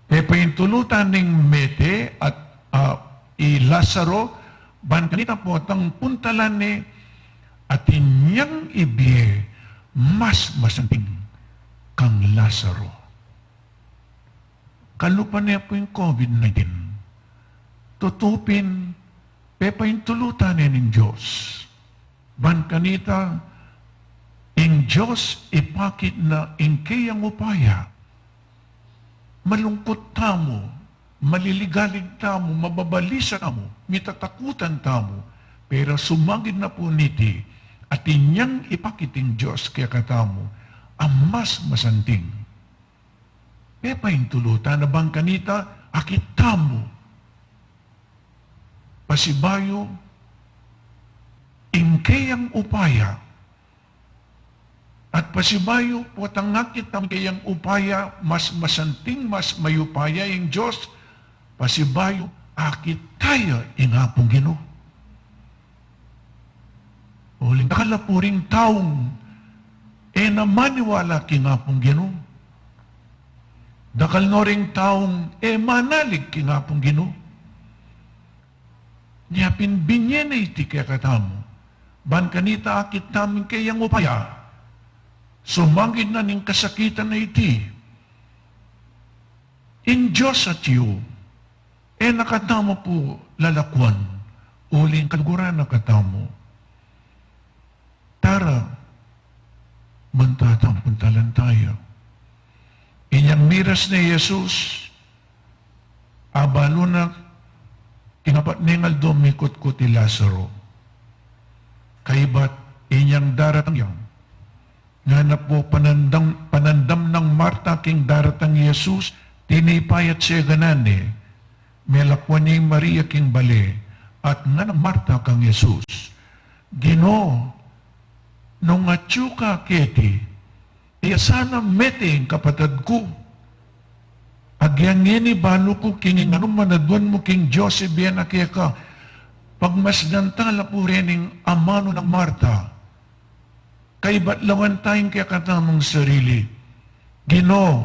Pepaintulutan ning mete at, ah, i Lazaro, ban kanita potang puntalan ne, atin yang ibie mas masanting kang Lazaro. Kalupa ne pu ing COVID nineteen. Tutu pin, pepaintulutan ne ning Dios. Ban kanita, ing Dios ipakit na ing keyang upaya. Malungkut tamu, maliligalig tamu, mababalisa tamu, mitatakutan tamu, pero sumagid na pu niti, atin yang ipakit ing Dios kekatamu a mas masanting. Pepaintulutan na ban kanita, akit tamu. Pasibayu, ing keyang upaya. At pasibayu, potang akit tamu ing keyang upaya, mas masanting, mas mayupaya ing Dios, pasibayu, akit taya ing Apung Ginu. Uling dakal la pu ring taung e na maniwala king Apung Ginu. Dakal no ring taung e manalig king Apung Ginu. Nya pin binye na iti kekatamu. Ban kanita akit tamu ing keyang upaya. Sumagid na ning kasakitan a iti. Ing Dios atyu. E na katamu pu lalakuan, uling kaluguran na katamu. Tara, manta tang puntalan taya. Inyang miras ne i Jesus, abalu na, king apat neng aldo mikutkut i Lazaro. Kaybat inyang daratang ya, ngana pu panandam, panandam nang Marta king daratang i Jesus, tinipay at seganan ne. Melakwan ne i Maria king bale, at ngana nang Marta kang Jesus, Ginu, nung atyu ka keti, e ya sana mete ing kapatad ku. Agyan ngeni balu ku king inanum a aduan mu king Dios ibie na keka. Pagmasdan tala pu rening amanu nang Marta. Kaybat lawen ta ing kekatamung sarili. Ginu,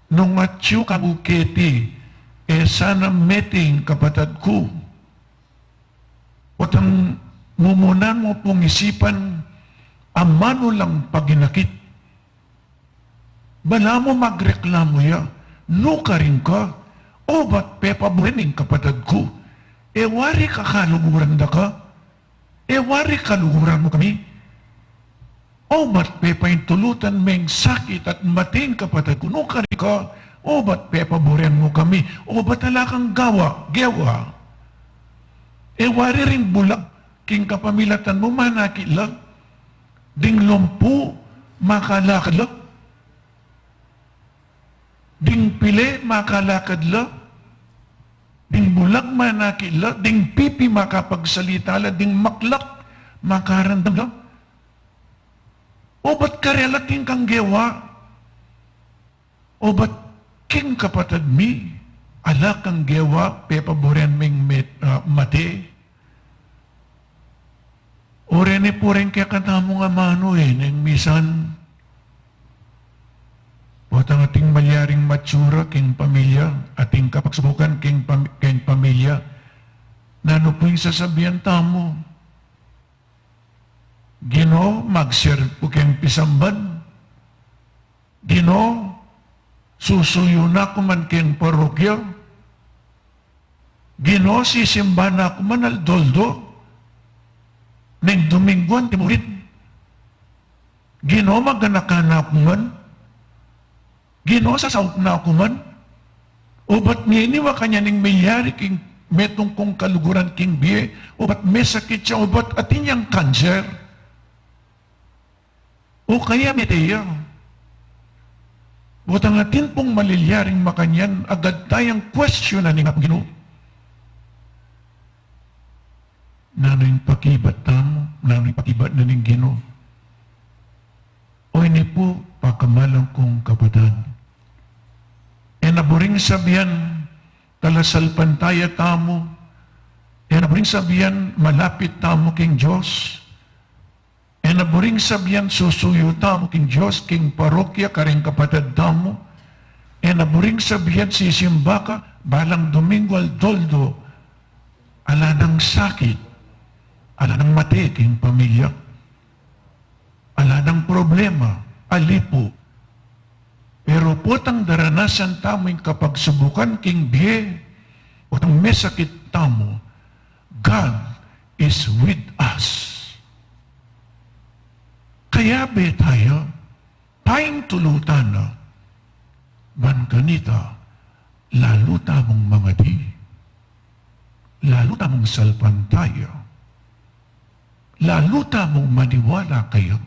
nung atyu ka keti, e sana mete ing kapatad ku. Potang mumunan mu pung isipan, amanu lang paginakit. Bala mu magreklamu ya, nukarin ka, obat pepaburen ing kapatad ku. E wari ka kaluguran da ka? E wari kaluguran mu kami? Obat pepaintulutan meng sakit at mate ing kapatad ku, nukarin ka, obat pepaburen mu kami, obat ala kang gawa, gewa. E wari ring bulag king kapamilatan mu manakit la, ding lumpu makalakad la, ding pile makalakad la, ding bulag manakit la, ding pipi makapagsalita la, ding maklak makarandam la. Obat karela king kang gewa, obat king kapatad mi, ala kang gewa, pepaburen ming met-, ah, mate. O reni pu reng kekatamung amanu e, neng misan, potang ating malyaring matsura king pamilya, ating kapagsubukan king pam-, king pamilya, nanu pu ing sasabian tamu? Ginu, magserve ku keng pisamban. Ginu, susuyu na ku man keng parokya. Ginu, sisimba na ku man aldo-aldo. Neng Domingo anti murin. Ginu, maganakan na ku man. Ginu, sasaup na ku man. Ubat ngeni, makanyan ing meyari king metung kung kaluguran king bie, ubat mesakit ya, ubat atin yang kanser. O kaya mete ya. Potang atin pung malilyaring makanyan, agad tayang kwestiyonan ing Ginu. Nanu ing pakibat tamu, nanu ing pakibat na ning Ginu? O ini pu, pakamalan kung kapatad, e na buring sabian talasalpantaya tamu, e na buring sabian malapit tamu king Dios, e na buring sabian susuyu tamu king Dios, king parokya, karing kapatad tamu, e na buring sabian sisimba ka balang Domingo aldo-aldo, ala nang sakit, ala nang mate king pamilya, ala nang problema, alipu. Pero potang daranasan tamu ing kapagsubukan king bie, potang mesakit tamu, God is with us. Kayabe taya, payintulutan na, ban kanita, lalu tamung mangadi, lalu tamung salpantaya, lalu tamung maniwala kaya.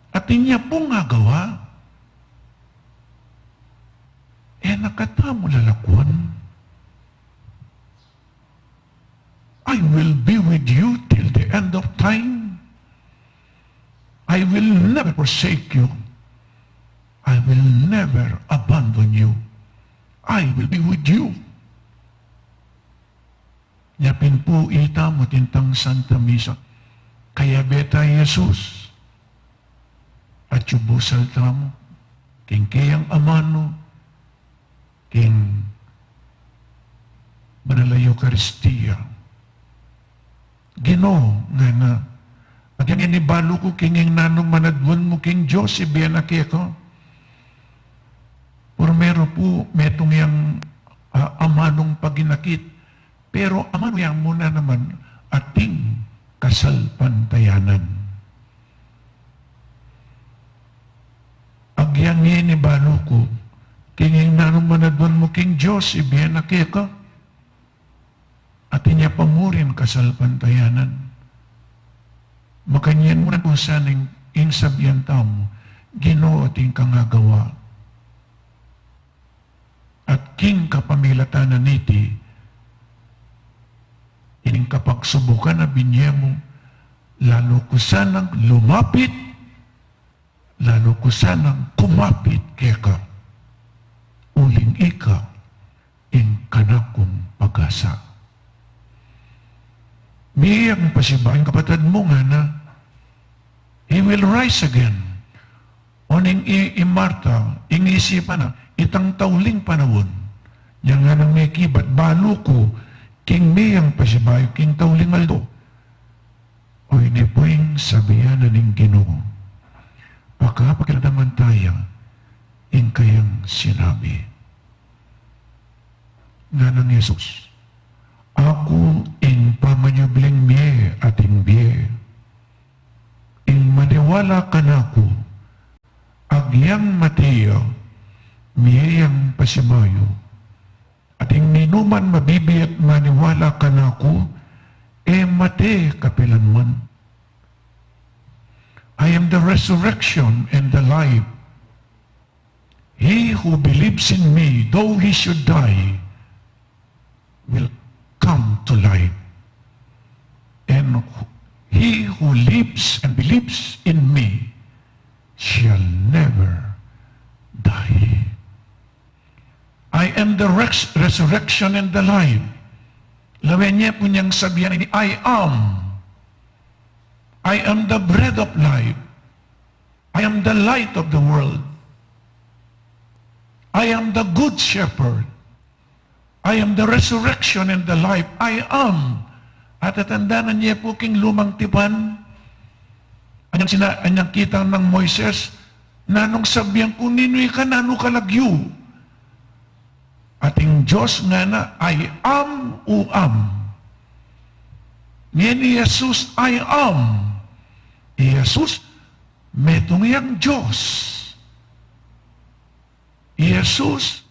At inya pung agawa, e na katamu lalakwan. I will be with you till the end of time. I will never forsake you. I will never abandon you. I will be with you. Nya pin pu itamu tintang Santa Misa, kayabe ta Jesus, atyu busal tamu king keyang amanu, king banal a Eukaristia. Ginu, ngana, agyang ini balu ku king ing nanung manaduan mu king Dios, ibie na keka. Primero pu, metung yang, ah, amanung paginakit. Pero amanu yang muna naman ating kasalpantayanan. Agyang ini balu ku king ing nanung manaduan mu king Dios, ibie na keka. Atin ya pa murin kasalpantayanan. Makanyan mu na pu sana ing, ing sabian tamu, Ginu, atin kang agawa. At king kapamilatan na niti, ining kapagsubukan a binye mu, lalu ku sanang lumapit, lalu ku sanang kumapit keka, uling ika ing kanakung pag-asa. Mie yang pasibayu ing kapatad mu, ngana, he will rise again. Oning i, i Marta, ing isipan na, itang tauling panaun. Yang nganang mekibat, balu ku, king mie yang pasibayu, king tauling aldo. O ini pu ing sabian na ning Ginu. Pakapakiramdaman taya ing kayang sinabi. Nganang Jesus, Aku ing pamanyubling mie at ing bie. Ing maniwala kanaku, agyang mate ya, mie yang pasibayu. At ing ninuman mabibie at maniwala kanaku, e mate kapilanman. I am the resurrection and the life. He who believes in me, though he should die, will come to life. And he who lives and believes in me shall never die. I am the rex-, resurrection and the life. Lawen ye pu yang sabian ini, I am. I am the bread of life. I am the light of the world. I am the good shepherd. I am the resurrection and the life. I am. Atatandanan ye pu king lumang tipan, Anyang sina-, anyang kitang nang Moises, "Nanung sabian ku, ninu ika, nanu ka lagyu?" At ing Dios ngana, "I am who am." Ngeni i Jesus, "I am." I Jesus, metung yang Dios. I Jesus,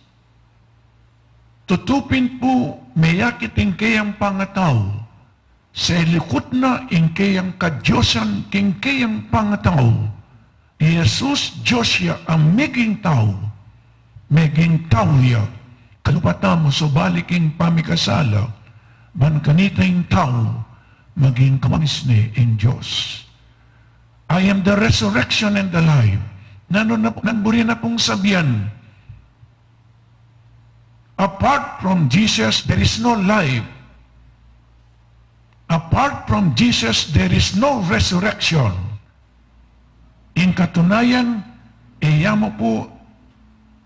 tutu pin pu meyakit ing keyang pangatau. Selikut na ing keyang kadiosan king keyang pangatau. I Jesus, Dios ya a meging tau. Meging tau ya. Kalupa tamu subali king pamikasala, ban kanita ing tau, maging kawangis ne ing Dios. "I am the resurrection and the life." Nanu na, nanu buri na pung sabian? Apart from Jesus, there is no life. Apart from Jesus, there is no resurrection. Ing katunayan, iya mu pu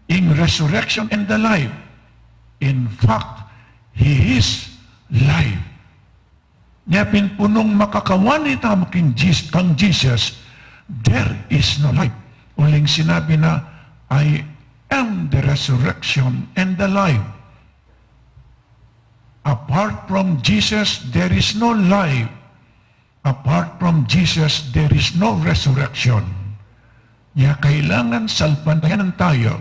ing resurrection and the life. In fact, He is life. Nya pin pu nung makakawani tamu king Jis-, kang Jesus, there is no life. Uling sinabi na, "I am the resurrection and the life." Apart from Jesus, there is no life. Apart from Jesus, there is no resurrection. Nya kailangan salpantayanan tamu.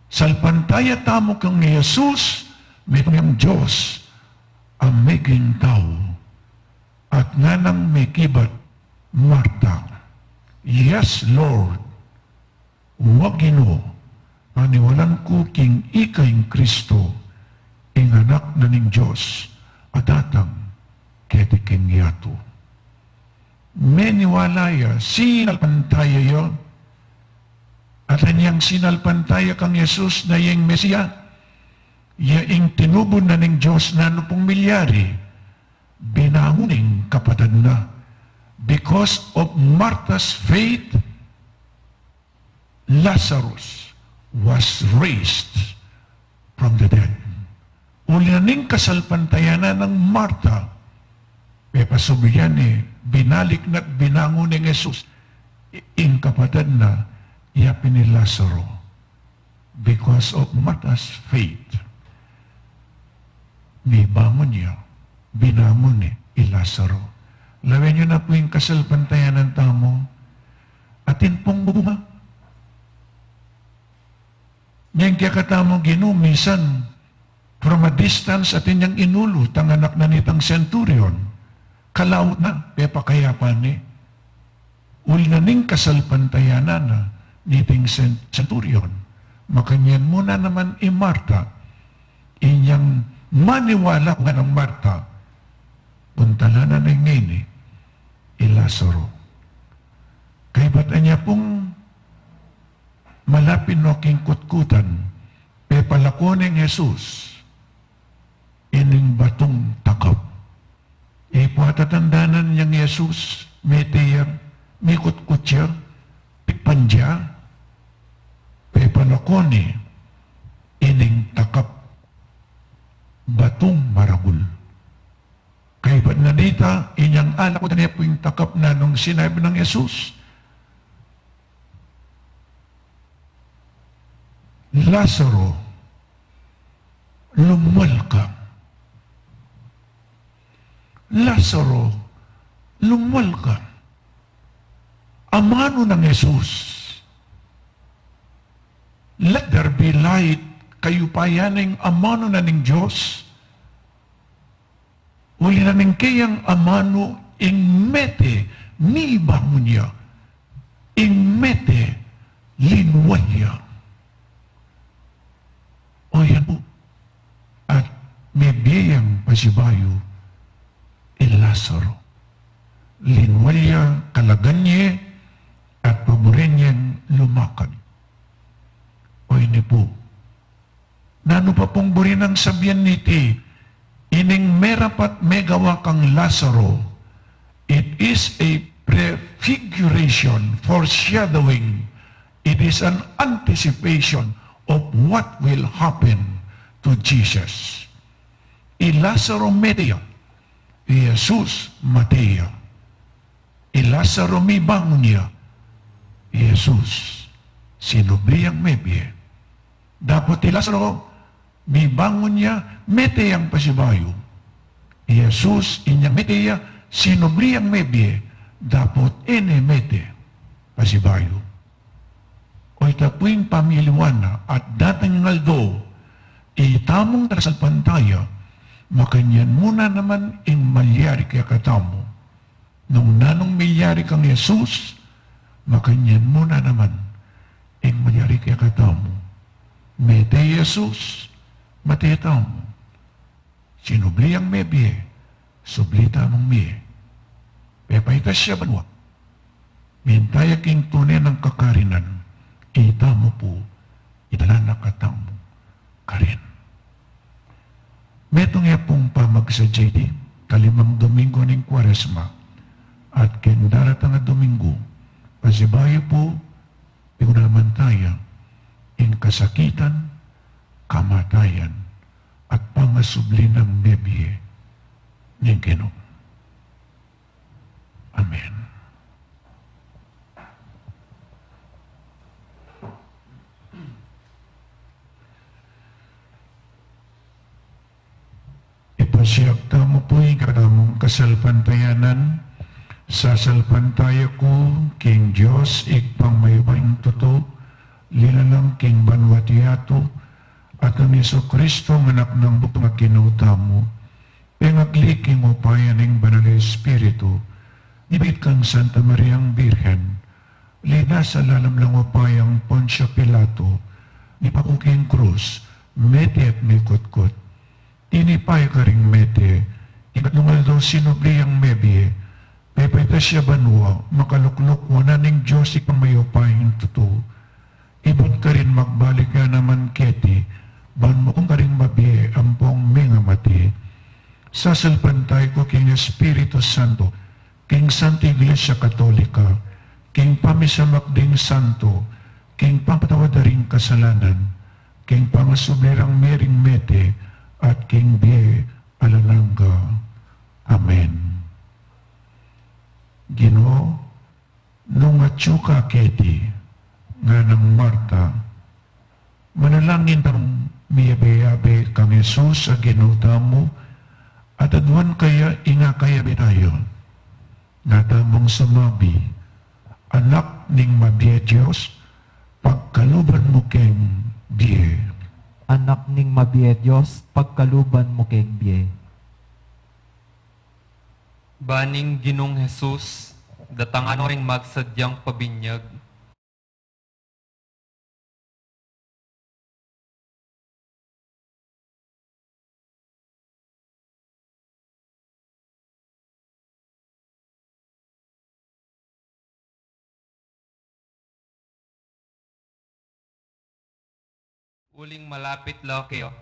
Salpantaya tamu kang Jesus, metung yang Dios a meging tau. At nganang mekibat, "Marta, yes, Lord, wa Ginu, paniwalan ku king ika ing Kristo, ing Anak na ning Dios, a datang keti king yatu." Meniwala ya, sinalpantaya ya. At anyang sinalpantaya kang Jesus na ya ing Mesia, ya ing tinubu na ning Dios, nanu pung milyari? Binangun ing kapatad na. Because of Martha's faith, Lazarus was raised from the dead. Uli na ning kasalpantayanan nang Marta, pepasubli ya ne, binalik na at binangun neng Jesus i-, ing kapatad na, ya pin i Lazaro. Because of Martha's faith, mibangun ya, binangun ne i Lazaro. Lawen yu na pu ing kasalpantayanan tamu, atin pung bubunga. Nya ing kekatamu, Ginu, misan from a distance atin yang inulu, tanganak na nitang centurion. Kalaut na, pepakayapan ne. Uli na ning kasalpantayanan na niting cen-, centurion. Makanyan mu na naman i Marta, inyang maniwala ku nganang Marta, puntalan na ne ngeni i Lazaro. Kaybat anya pung malapit no king kutkutan, pepalako neng Jesus ining batung takap. E pu atatandanan yang Jesus, mete ya, mikutkut ya, tikpan ya, pepalako ne ining takap, batung maragul. Kaybat na nita, inyang alakutan ne pu ing takap, nanung sinabi nang Jesus? "Lazaro, lumwal ka. Lazaro, lumwal ka." Amanu nang Jesus. "Let there be light." Kayupayan ning amanu na ning Dios. Uli na ning keyang amanu, ing mete, mibangun ya. Ing mete, linwal ya. O yan pu. At mebie yang pasibayu i Lazaro. Linwal ya, kalagan ye, at paburen yang lumakad. O ini pu. Nanu pa pung buri nang sabian niti? Ining merapat megawa kang Lazaro, it is a prefiguration, foreshadowing. It is an anticipation of what will happen to Jesus. I Lazaro mete ya, i Jesus mate ya. I Lazaro Lazaro, mibangun ya. I Jesus, sinubli yang mebie. Dapot i Lazaro, mibangun ya, mete yang pasibayu. I Jesus, inyang mete ya, sinubli yang mebie, dapot e ne mete pasibayu. O ita pu ing pamiliwan na at datang ing aldo, itamung talasalpantaya, makanyan mu na naman ing malyari kekatamu. Nung nanung milyari kang Jesus, makanyan mu na naman ing malyari kekatamu. Mete i Jesus, mete tamu. Sinubli yang mebie, subli tamung mie. Pepaitas ya banua, minta ya king tune nang kakarinan, itamu pu, idala na katamu karin. Metung ya pung pamagsadya iti kalimang Domingo ning Kuaresma, at king daratang a Domingo, pasibayu pu, pigunaman taya ing kasakitan, kamatayan, at pangasubli nang mebie ning Ginu. Amen. Ipasiag tamu pu ing kekatamung kasalpantayanan. Sasalpantaya ku king Dios, Ibpang mayupayang tutu, linalang king banua at yatu, at kang Jesucristo, anak nang bugtung a Ginu tamu, pengagli king upaya ning Banal a Espiritu, nibit kang Santa Mariang Birhen, linasa lalam ning upayang Poncio Pilato, mipaku king krus, mete at mikutkut. Tinipa ya karing mete, king katlung aldo sinubli yang mebie, pepaitas ya banua, makalukluk wanan ning Dios Ibpang mayupayang tutu. Ibat karin magbalik ya naman keti, ban mukum karing mabie ampong mengamate. Sasalpantaya ku king Espiritu Santo, king Santa Iglesia Katolika, king pamisamak ding santo, king pampatawad da ring kasalanan, king pangasubli rang mie ring mete, at king bie alang angga. Amen. Ginu, nung atyu ka keti, nganang Marta, manalangin tang miyabe-yabe kang Jesus a Ginu tamu, at aduan kaya ing akayabe taya. Nga tamung sumabi, Anak ning mabie Dios, pagkaluban mu keng bie. Anak ning mabie Dios, pagkaluban mu keng bie. Baning Ginung Jesus, datangan no ring magsadyang pabinyag. Uling malapit la kaya,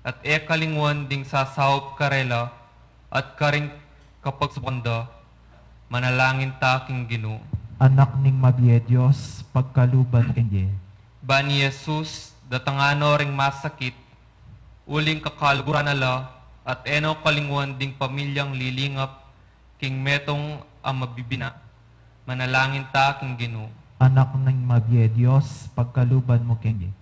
at e kalinguan ding sasaup karela, at karing kapagsubukan da, manalangin ta king Ginu. Anak ning mabie Dios, pagkaluban mu keng bie. Bani Jesus, datangan no ring masakit, uling kakaluguran na la, at e no kalinguan ding pamilyang lilingap king metung a mabibina, manalangin ta king Ginu. Anak ning mabie Dios, pagkaluban mu keng bie.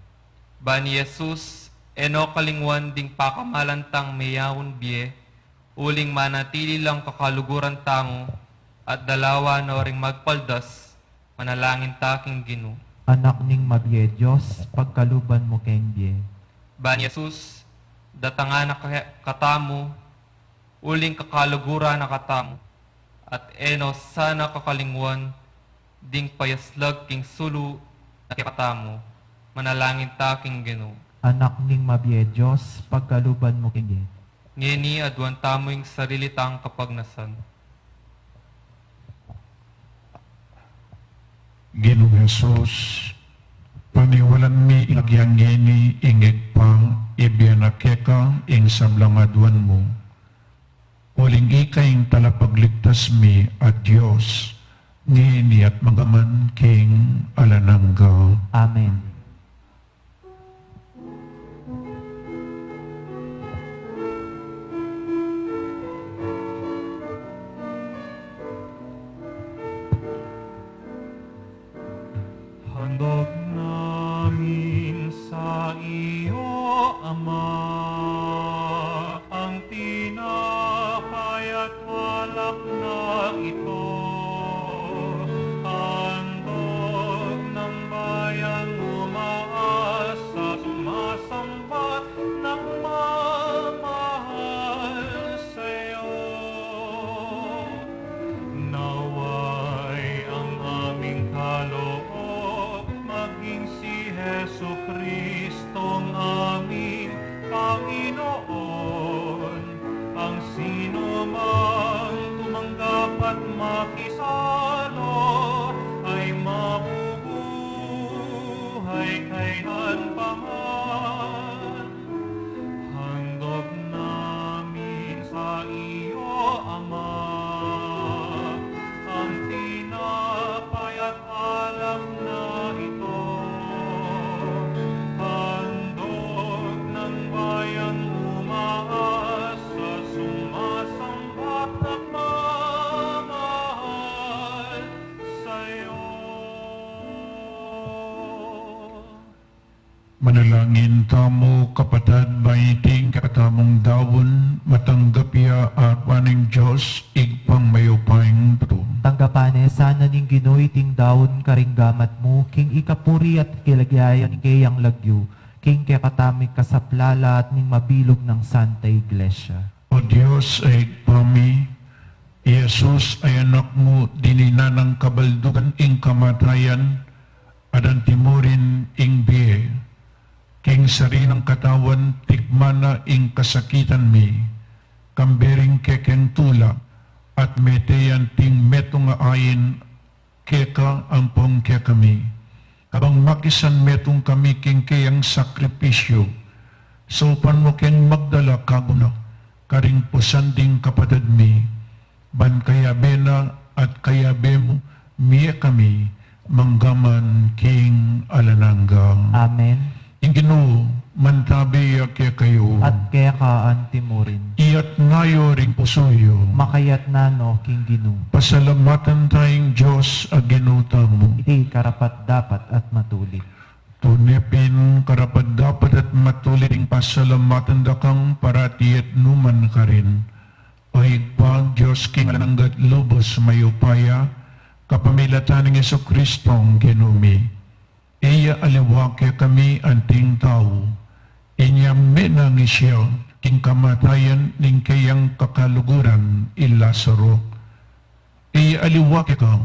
Bani Jesus, e no kalinguan ding pakamalan tang meyaun bie, uling manatili lang kakaluguran tamu, at dalawa no ring magpaldas, manalangin ta king Ginu. Anak ning mabie Dios, pagkaluban mu keng bie. Bani Jesus, datangan na ka-, katamu, uling kakaluguran na katamu, at e no sana kakalinguan ding payaslag king sulu na kekatamu, manalangin ta king Ginu. Anak ning mabie Dios, pagkaluban mu keng bie. Ngeni aduan tamu ing sarili tang kapagnasan. Ginung Jesus, paniwalan mi ing agyang ngeni ing Ibpa, ibie na keka ing sablang aduan mu. Uling ika ing talapagligtas mi a Dios, ngeni at magaman king alang angga. Amen. Manalangin tamu, kapatad, ba iting kekatamung daun, matanggap ya king arapan ning Dios, Ibpang mayupayang tutu. Tanggapan ne sana ning Ginu iting daun karing gamat mu, king ikapuri at kaligayan ning keyang lagyu, king kekatamung kasaplalan at ning mabilug nang Santa Iglesia. O Dios, a Ibpa mi, i Jesus a Anak mu, dininan nang kabaldugan ing kamatayan, at antimurin ing bie. King sarili nang katawan, tikman na ing kasakitan mi, kambe ring kekeng tula, at mete ya anting metung a ain keka ampong kekami. Kabang makisan metung kami king keyang sakripisyu, saupan mu keng magdala kaguna karing pusan ding kapatad mi, ban kayabe na at kayabe mu mie kami, mangga man king alang angga. Amen. Ing Ginu mantabi ya kekayu. At keka antimurin. Iyatas yu ring pusu yu. Makayatas no king Ginu. Pasalamatan tayang Dios a Ginu tamu. Iti karapat-dapat at matulid. Tune pin karapat-dapat at matulid ing pasalamatan da kang parati at nu man karin, O Ibpa, Dios king alang angga at lubus mayupaya, kapamilatan nang Jesucristong Ginu mi. E ya aliwa kekami anting tau, inya menangis ya king kamatayan ning keyang kakaluguran i Lazaro. E ya aliwa keka,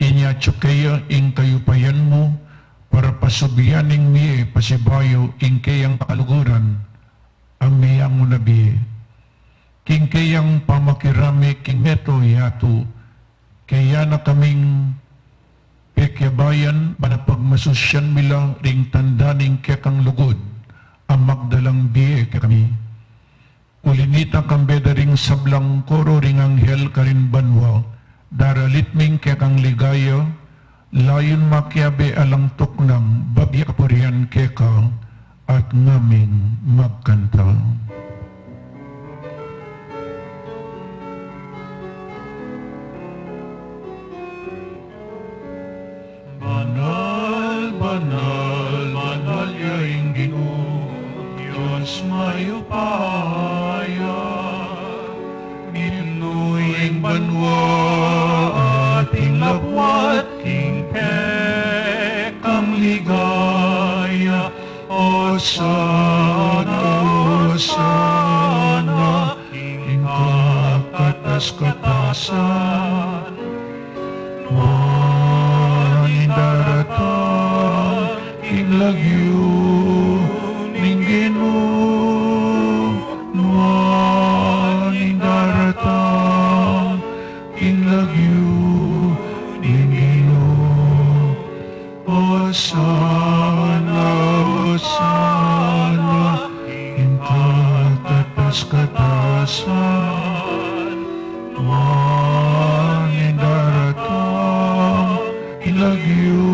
inya atsu ke ya ing kayupayan mu, para pasubyan ing mie pasibayu ing keyang kakaluguran, a meangu na bie. King keyang pamakirami king meto yatu, keya na kaming pekiabayan, ban pagmasusyan mi la ring tanda ning kekang lugud, a magdalang bie kekami. Uli nita kambe da ring sablang koro ring anghel karin banua, daralit mi ing kekang ligaya, layun makiabe alang tuknang babie kapurian keka, at ngaming magkanta. Banal, banal, banal ya ing Ginu, Dios mayupaya. Mitmu ing banua at ing labuad king kekang ligaya. Osana, Osana king kakatas-katasan. Nuan ing daratang king lagyu ning Ginu. Nuan ing daratang king lagyu ning Ginu. Osana, Osana king kakatas-katasan. Nuan ing daratang king lagyu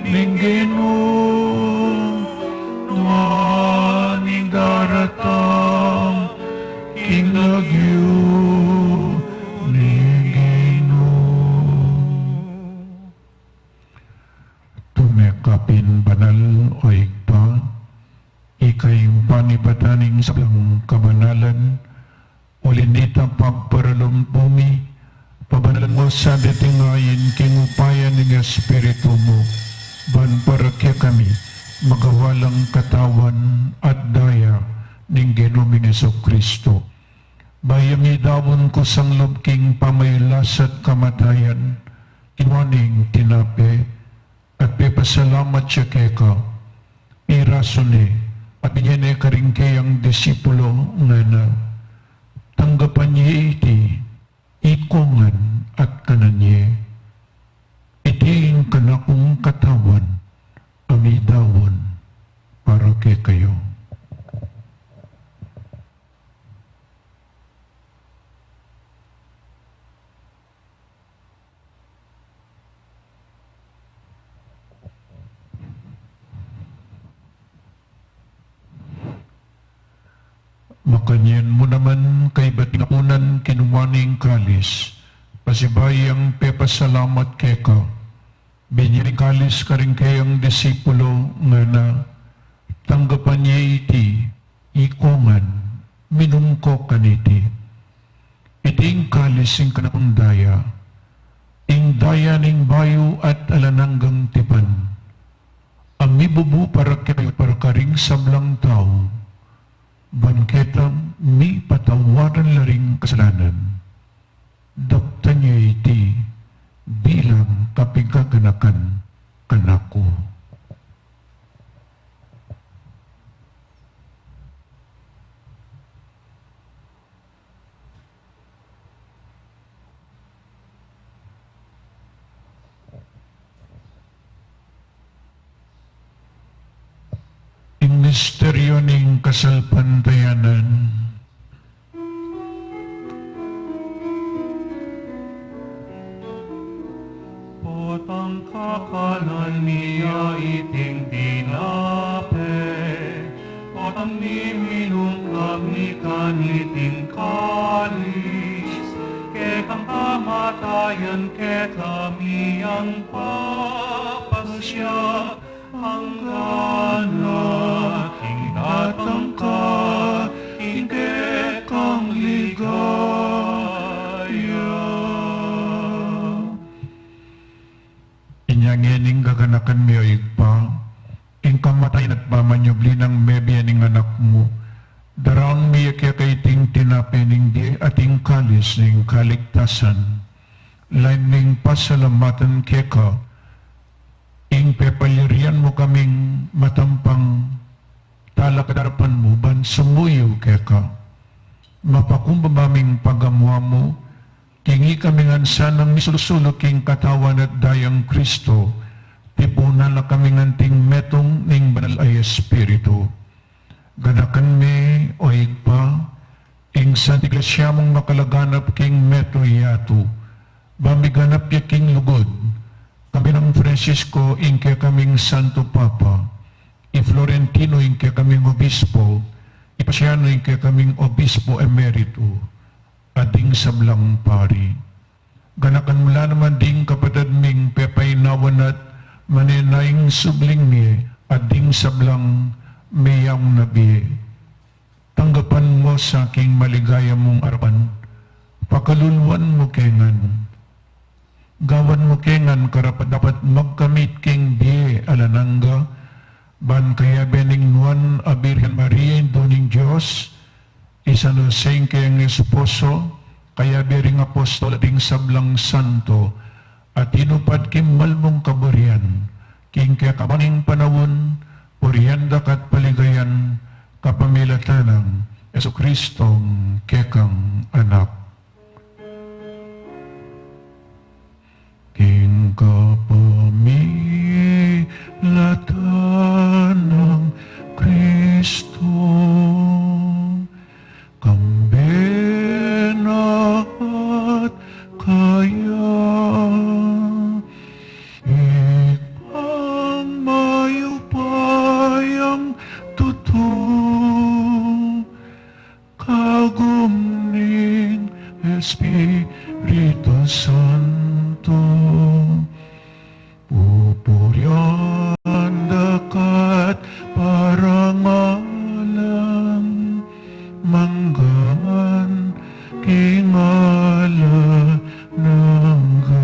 ning Ginu. Nuan ing daratang king lagyu ning Ginu. Tune ka pin banal, O Ibpa, ika ing panibatan ning sablang kabanalan, uli nita pagparalum pu mi, pabanalan mu sa deting ain king upaya ning Espiritu mu, ban para kekami magawa lang katawan at daya ning Ginu ming Jesucristo. Bayu mi daun kusang lub king pamagkasakit at kamatayan, kinua neng tinape, at pepasalamat ya keka, pirasu ne, at binye ne karing keyang disipulu, ngana: Tanggapan ye iti ikongan at kanan ye. Iti ing kanakung katawan, a midaun para kekayu. Makanyan mu naman, kaybat ning apunan, kinua ne ing kalis, pasibayu yang pepasalamat keka, Binie ne ing kalis karing kayang disipulu, ngana, tanggapan ye iti, ikongan, minum ko kaniti. Iti ing kalis ning kanakung daya, ing daya ning bayu at alang anggang tipan, a mibubu para kekayu at para karing sablang tau, ban keta mipatawaran la ring kasalanan. Daptan ye iti bilang kapigaganakan kanaku. Ing misteryu ning kasalpantayanan. Potang kakanan mi ya iting tinape, potang miminum kami kaniting kalis, kekang kamatayan kekami yang papasya, anggana ing datang ka ing kekang ligaya. Inya ngeni gaganakan mi, o Ibpa, ing kamatayan at pamanyubli nang mebie ning Anak mu, daraun mi ya keka iting tinape ning bie at ing kalis ning kaligtasan. Lain ming pasalamatan keka ing pepalyarian mu kaming matampang talakad king arapan mu ban sumuyu keka. Mapakumbaba ming pagamu-amu, king ikami ngan sanang misulu-sulu king katawan at dayang Kristo, tipunan na kami ngan king metung ning Banal a Espiritu. Ganakan me, o Ibpa, ing Santa Iglesia mung makalaganap king metung yatu, ba miganap ya king lugud, kayabe nang Francisco ing kekaming Santo Papa, i Florentino ing kekaming Obispo, i Paciano ing kekaming Obispo Emerito, at ding sablang pari. Ganakan mu la naman ding kapatad ming pepainawan at manenaya ing subling mie at ding sablang meyaun na bie. Tanggapan mu sa king maligaya mung arapan, pakaluluan mu ke ngan. Gawan mu ke ngan karapat-dapat magkamit king bie alang angga, ban kayabe ning nuan a Birhen Maria, Indu ning Dios, i San Jose ing keyang esposo, kayabe ring apostol at ding sablang santo, a tinupad king mal mung kaburian king kekaban ning panaun, purian da ka at paligayan kapamilatan nang Jesucristong kekang Anak. King kapamilatan nang Kristo, kambe na ka at kaya, Ibpang mayupayang tutu, kagum ning Espiritu Santo, pupurian da ka at parangalan, mangga man king alang angga.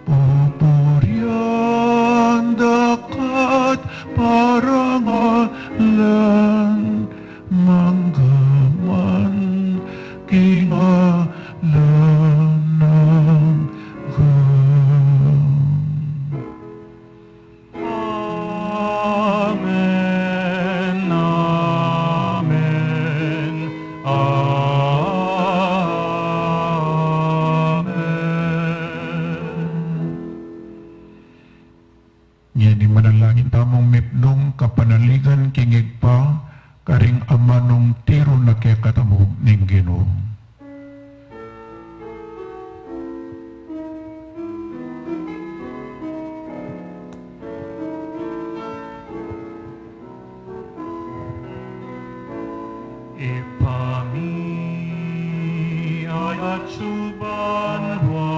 Pupurian da ka at parangalan, mangga man king alang angga. Amen, amen, amen. Ngeni manalangin tamung mipnung kapanaligan king Ibpa, karing amanung tiru na kekatamu ning Ginu. Ibpa mi, atsu ka banua,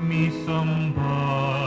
misamban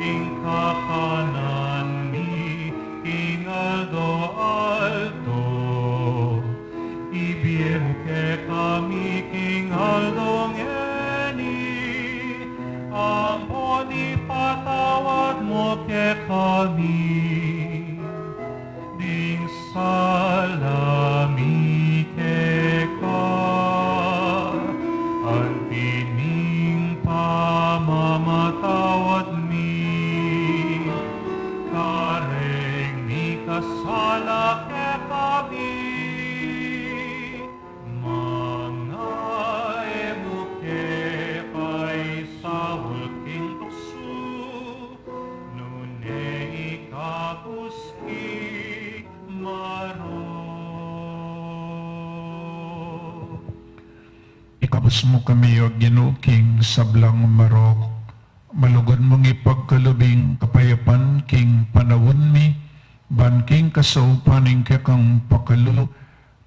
Ing kakanan mi king aldo-aldo, ibie mu kekami king aldo ngeni, ampon ipatawad mu kekami ding sala mi keka, anti ning pamamatawad mi kareng mikasala kekami. Manga e mu ke paisaul king tuksu, nune ikabus king marok. Ikabus mu kami, O Ginu, king sablang marok. Malugud mung ipagkalub ing kapayapan king panaun mi, ban king kasaupan ning kekang pakalulu,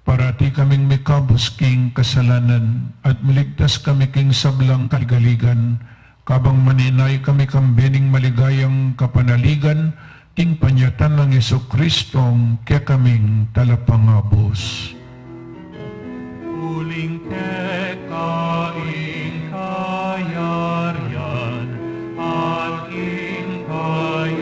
parati kaming mikabus king kasalanan, at maligtas kami king sablang kaligaligan, kabang maninay kami kambe ning maligayang kapanaligan, king panyatang nang Jesucristong kekaming Talapangabus. Uling keka ing kayarian, at ing kayupayan,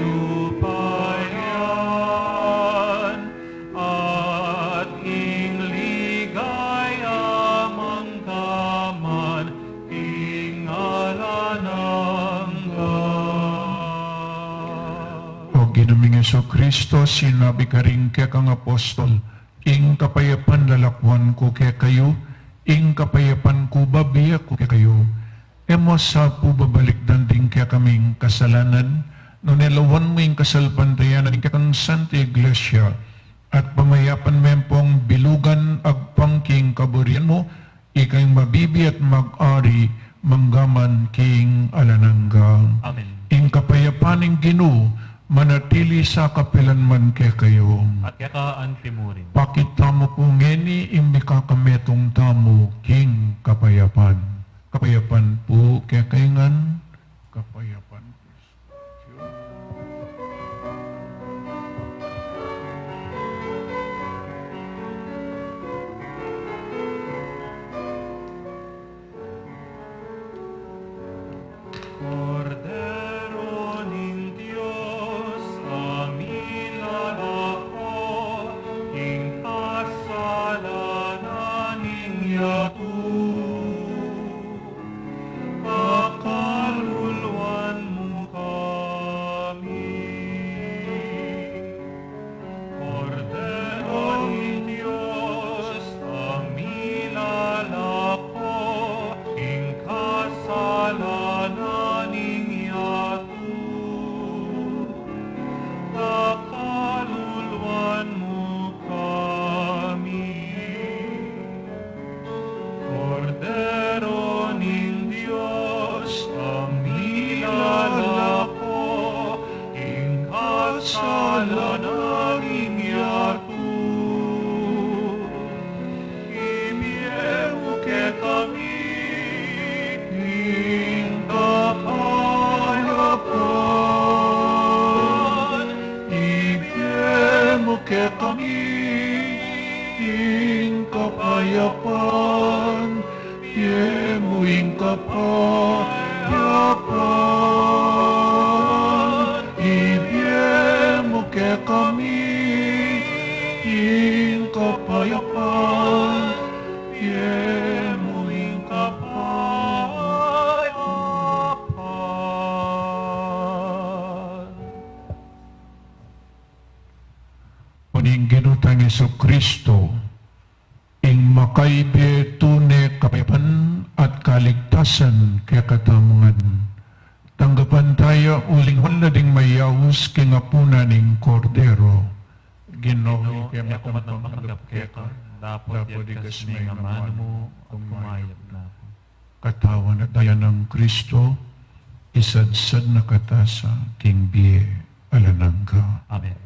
at ing ligaya manggaman king alang angga. O Ginu ming Jesucristo, sinabi karing kekang apostol, ing kapayapan lalakwan ku kekayu, ing kapayapan ku babie ku kekayu. E mu sa pu babalikdan ding kekaming kasalanan, nune lawan mu ing kasalpantayanan ning kekang Santa Iglesia, at pamayapan me pung bilugan agpang king kaburian mu, ika ing mabibie at mag-ari manggaman king alang angga. Amen. Ing kapayapan ning Ginu manatili sa kapilan man kekayu. At keka anti mu rin. Pakit tamu pu ngeni ing mikakametung tamu king kapayapan. Kapayapan pu kekayu ngan. Kapayapan pu. Kordero ning Dios, a milalako king kasalanan ning yatu, pakaluluan mu kami. Kordero ning Dios, a milalako king kasalanan ning yatu, pakaluluan mu kami. Kordero ning Dios, a milalako king kasalanan ning yatu, ibie mu kekami ing kapayapan. Ibie mu kekami ing kapayapan. Ibie mu ing kapayapan. Ibie mu kekami ing kapayapan. Ibie mu ing kapayapan. O ning Ginu tang Jesucristo, ing makaibie tune kapayapan at kaligtasan kekatamu ngan. Tanggapan taya uling holan da ding mayaus king apunan ning Kordero. Ginu, e ku matampang tanggap keka, dapot ikas me ing amanu mu, kumayap na ku. Katawan at daya nang Kristo, isadsad na kata sa king bie alang angga. Amen.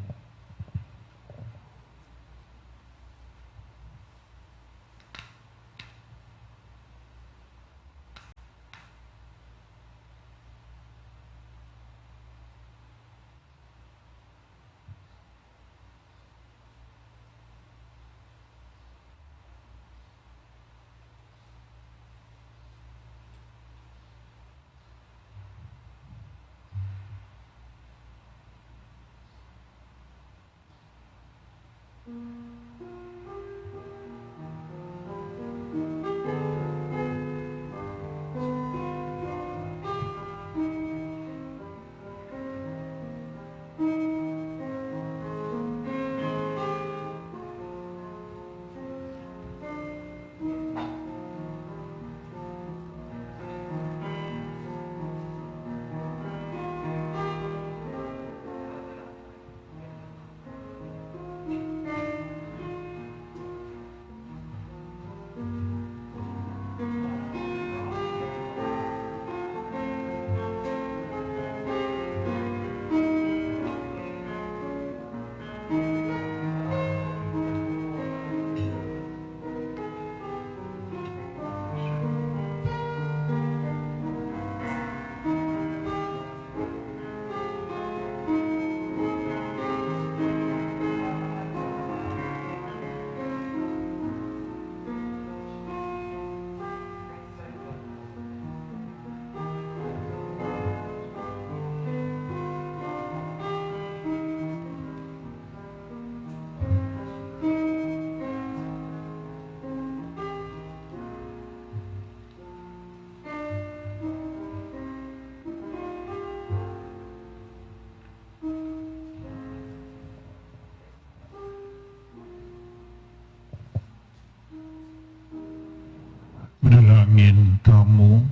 Manalangin tamu.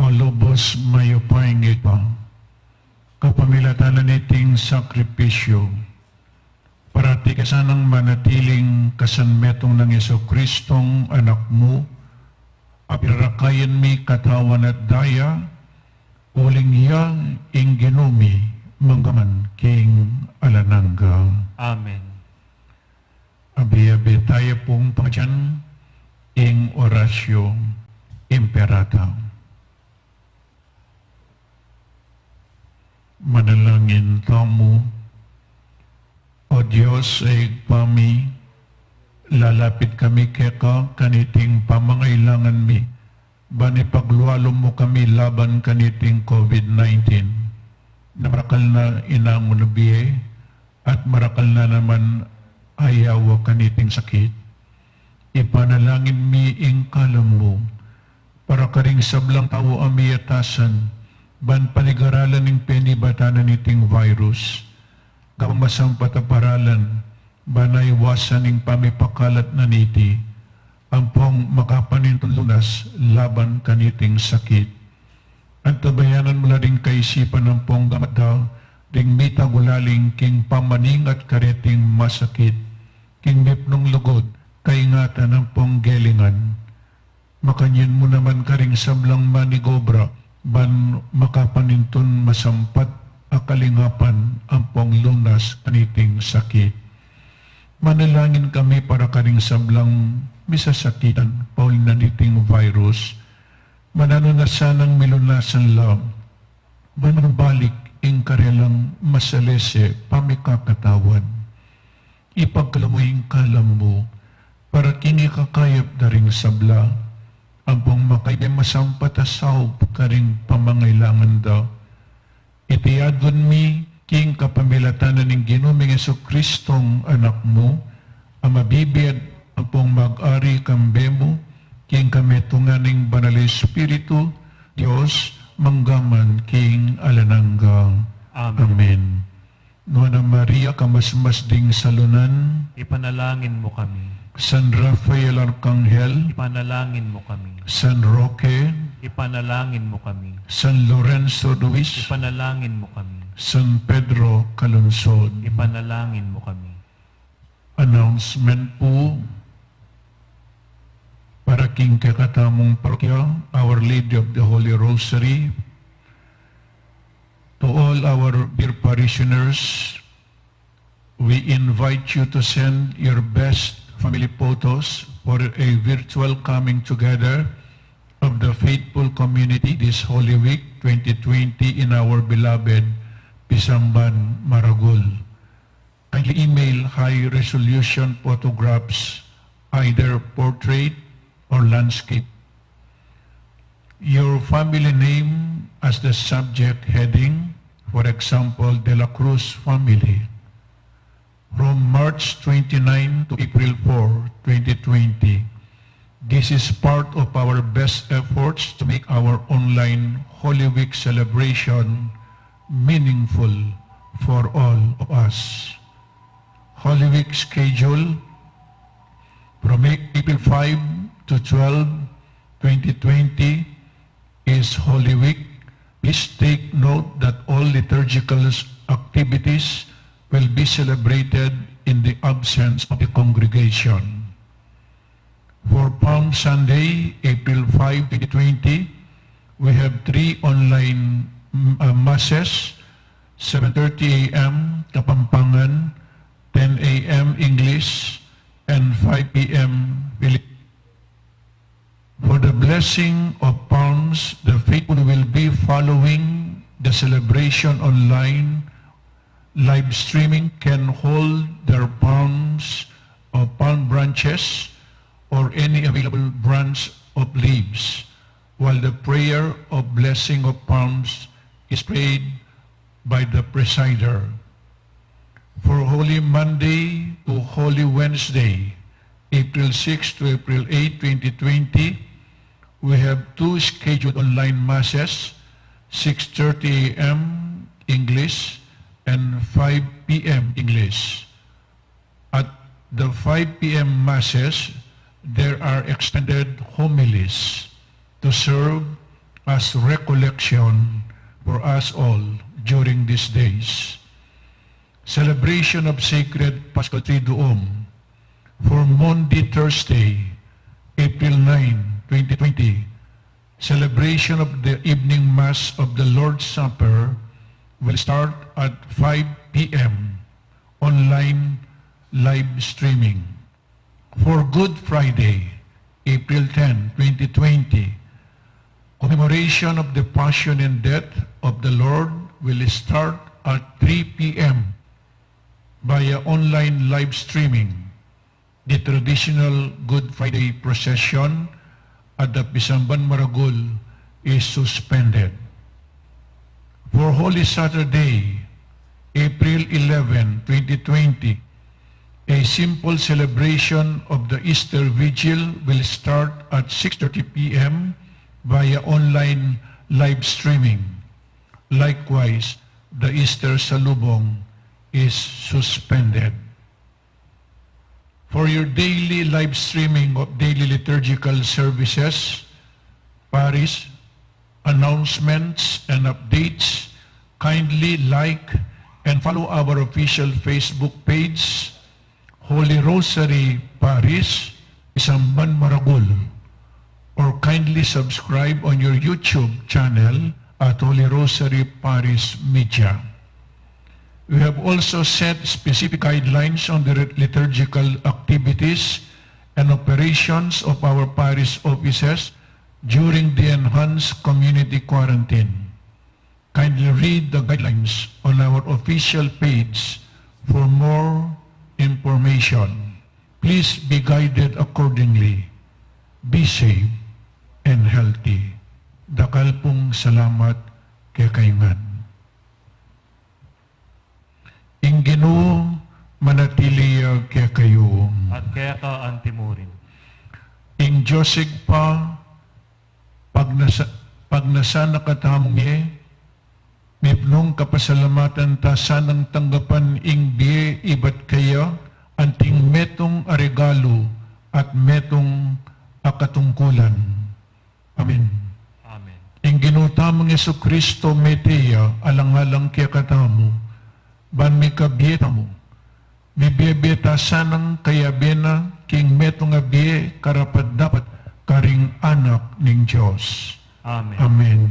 O lubos mayupayang Ibpa, kapamilatan na niting sakripisyu, parati ka sanang manatiling kasanmetung nang Jesucristong Anak mu, a pirarakayan mi katawan at daya, uling iya ing Ginu mi, mangga man king alang angga. Amen. Abi-abi taya pung pangadian ing Oratio Imperata. Manalangin tamu. O Dios a Ibpa mi, lalapit kami keka kaniting pamangailangan mi, ban ipaglualum mu kami laban kaniting COVID nineteen. Na marakal na inangu na bie, at marakal na naman ayawa kaniting sakit. Ipanalangin mi ing kalam mu para karing sablang tau a miyatasan ban paligaralan ing penibatan na niting virus. Gawang masampat a paralan ban aiwasan ing pamipakalat na niti, ampong makapanintun lunas laban kaniting sakit. Antabayanan mu la ring kaisipan ampong gamat da ring mitagulaling king pamaningat kareting masakit, king mipnung lugud, kaingatan ampong gelingan. Makanyan mu naman karing sablang manigobra ban makapanintun masampat a kalingapan ampong lunas kaniting sakit. Manalangin kami para karing sablang misasakitan pauli na niting virus. Mananu na sanang milunasan la ban manubalik ing karelang masalese pamikakatawan. Ipagkalub mu ing kalam mu para king ikakayap da ring sabla ampong makaibe masampat a saup karing pamangailangan da. Iti adwan mi king kapamilatan na ning Ginu ming Jesucristong Anak mu, a mabibie at ampong mag-ari kambe mu king kametungan ning Banal a Espiritu, Dios, mangga man king alang angga. Amen. Amen. Nuan a Maria, kamasmas ding salunan, ipanalangin mu kami. San Rafael Arkanghel, ipanalangin mu kami. San Roque, ipanalangin mu kami. San Lorenzo Ruiz, ipanalangin mu kami. San Pedro Calungsod, ipanalangin mu kami. Announcement pu para king kekatamung parokya, Our Lady of the Holy Rosary. To all our dear parishioners, we invite you to send your best family photos for a virtual coming together of the faithful community this Holy Week twenty twenty in our beloved Pisamban Maragul. Kindly email high-resolution photographs, either portrait or landscape. Your family name as the subject heading, for example, De La Cruz family, from March twenty-nine to April four, twenty twenty. This is part of our best efforts to make our online Holy Week celebration meaningful for all of us. Holy Week schedule: from April five to twelve, twenty twenty is Holy Week. Please take note that all liturgical activities will be celebrated in the absence of the congregation. For Palm Sunday, April five, twenty twenty, we have three online, mm, uh, masses: seven thirty a m Kapampangan, ten a m English, and five p m Filipino. For the blessing of palms, the faithful will be following the celebration online. Live streaming can hold their palms or palm branches or any available branch of leaves, while the prayer of blessing of palms is prayed by the presider. For Holy Monday to Holy Wednesday, April six to April eight, twenty twenty, we have two scheduled online masses: six thirty a m English and five p m English. At the five p m masses, there are extended homilies to serve as recollection for us all during these days. Celebration of Sacred Paschal Triduum for Maundy Thursday, April nine, twenty twenty. Celebration of the evening Mass of the Lord's Supper will start at five p m, online live streaming. For Good Friday, April ten, twenty twenty, commemoration of the Passion and Death of the Lord will start at three p m via online live streaming. The traditional Good Friday procession at the Pisamban Maragul is suspended. For Holy Saturday, April eleven, twenty twenty, a simple celebration of the Easter Vigil will start at six thirty p m via online live streaming. Likewise, the Easter Salubong is suspended. For your daily live streaming of daily liturgical services, parish announcements and updates, kindly like and follow our official Facebook page, Holy Rosary Parish, Pisamban Maragul, or kindly subscribe on your YouTube channel at Holy Rosary Parish Media. We have also set specific guidelines on the re-, liturgical activities and operations of our parish offices during the enhanced community quarantine. Kindly read the guidelines on our official page for more information. Please be guided accordingly. Be safe and healthy. Dakal pung salamat kekayu ngan. Ing Ginu manatili ya kekayu. At keka antimurin. Ing Dios Ibpa, pagnasa-, pagnasa na katamu nge, mipnung kapasalamatan ta sanang tanggapan ing bie ibat kaya, anting metung a regalu at metung a katungkulan. Amen. Amen. Ing Ginu tamung Jesucristo mete ya alang-alang kekatamu, ban mikabie tamu. Mibie-bie ta sanang kayabe na king metung a bie karapat-dapat karing anak ning Dios. Amen. Amen.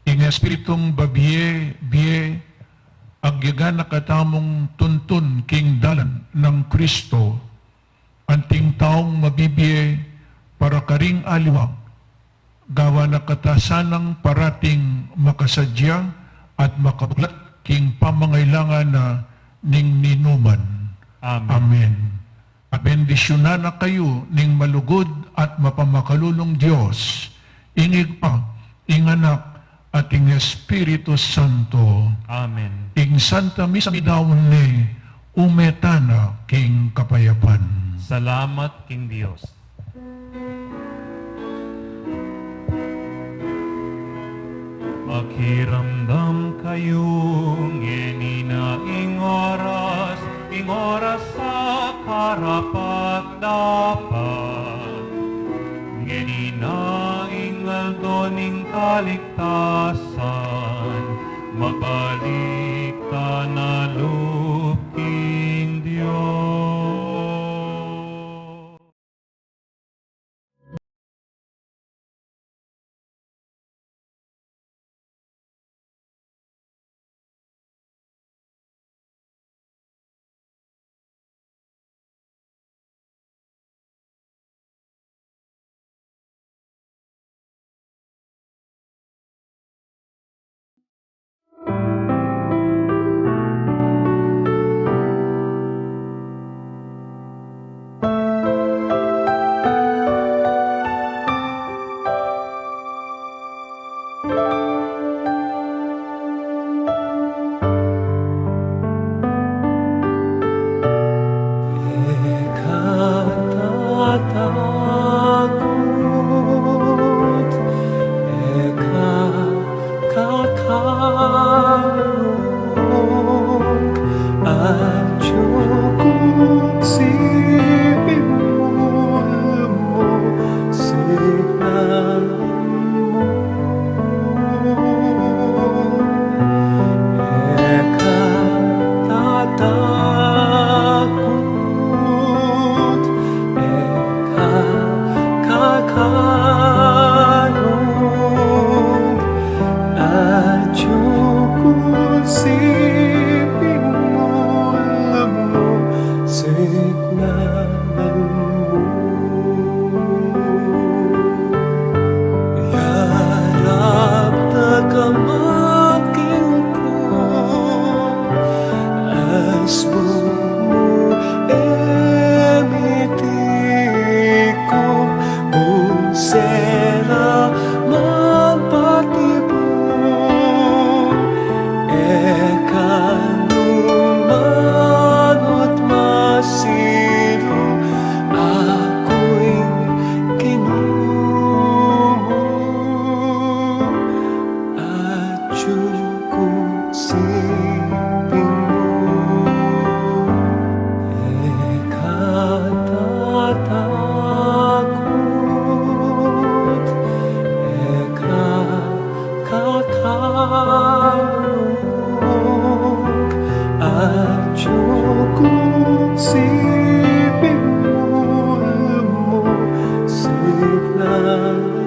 Ing Espiritung babie-bie, agyaga na katamung tuntun king dalan nang Kristo, anting taung mabibie para karing aliwa, gawa na kata sanang parating makasadya at makabuklat king pamangailangan na ning ninuman. Amen. Amen. At bendisyunan na kayu ning malugud at mapamakalulung Dios, ing Ibpa, ing Anak, at ing Espiritu Santo. Amen. Ing Santa Misa midaun ne, ume tana king kapayapan. Salamat king Dios. Pakiramdam kayu, ngeni na ing oras, ing oras a karapat-dapat. Ngeni na ing aldo ning kaligtasan, magbalik tana lub king Dios. Eka tatakut, eka kakalung, atiu ku siping mu, siknan mu. Eka tatakut, eka kakalung, atiu ku siping mu, siknan mu. Yarap na ka man king lugud, asbun mu e miti ku, nung sera man patibun, eka nu manut masilu, aku ing Ginu mu, atiu ku siping mu. Eka tatakut, eka kakalung, atiu ku siping mu, siknan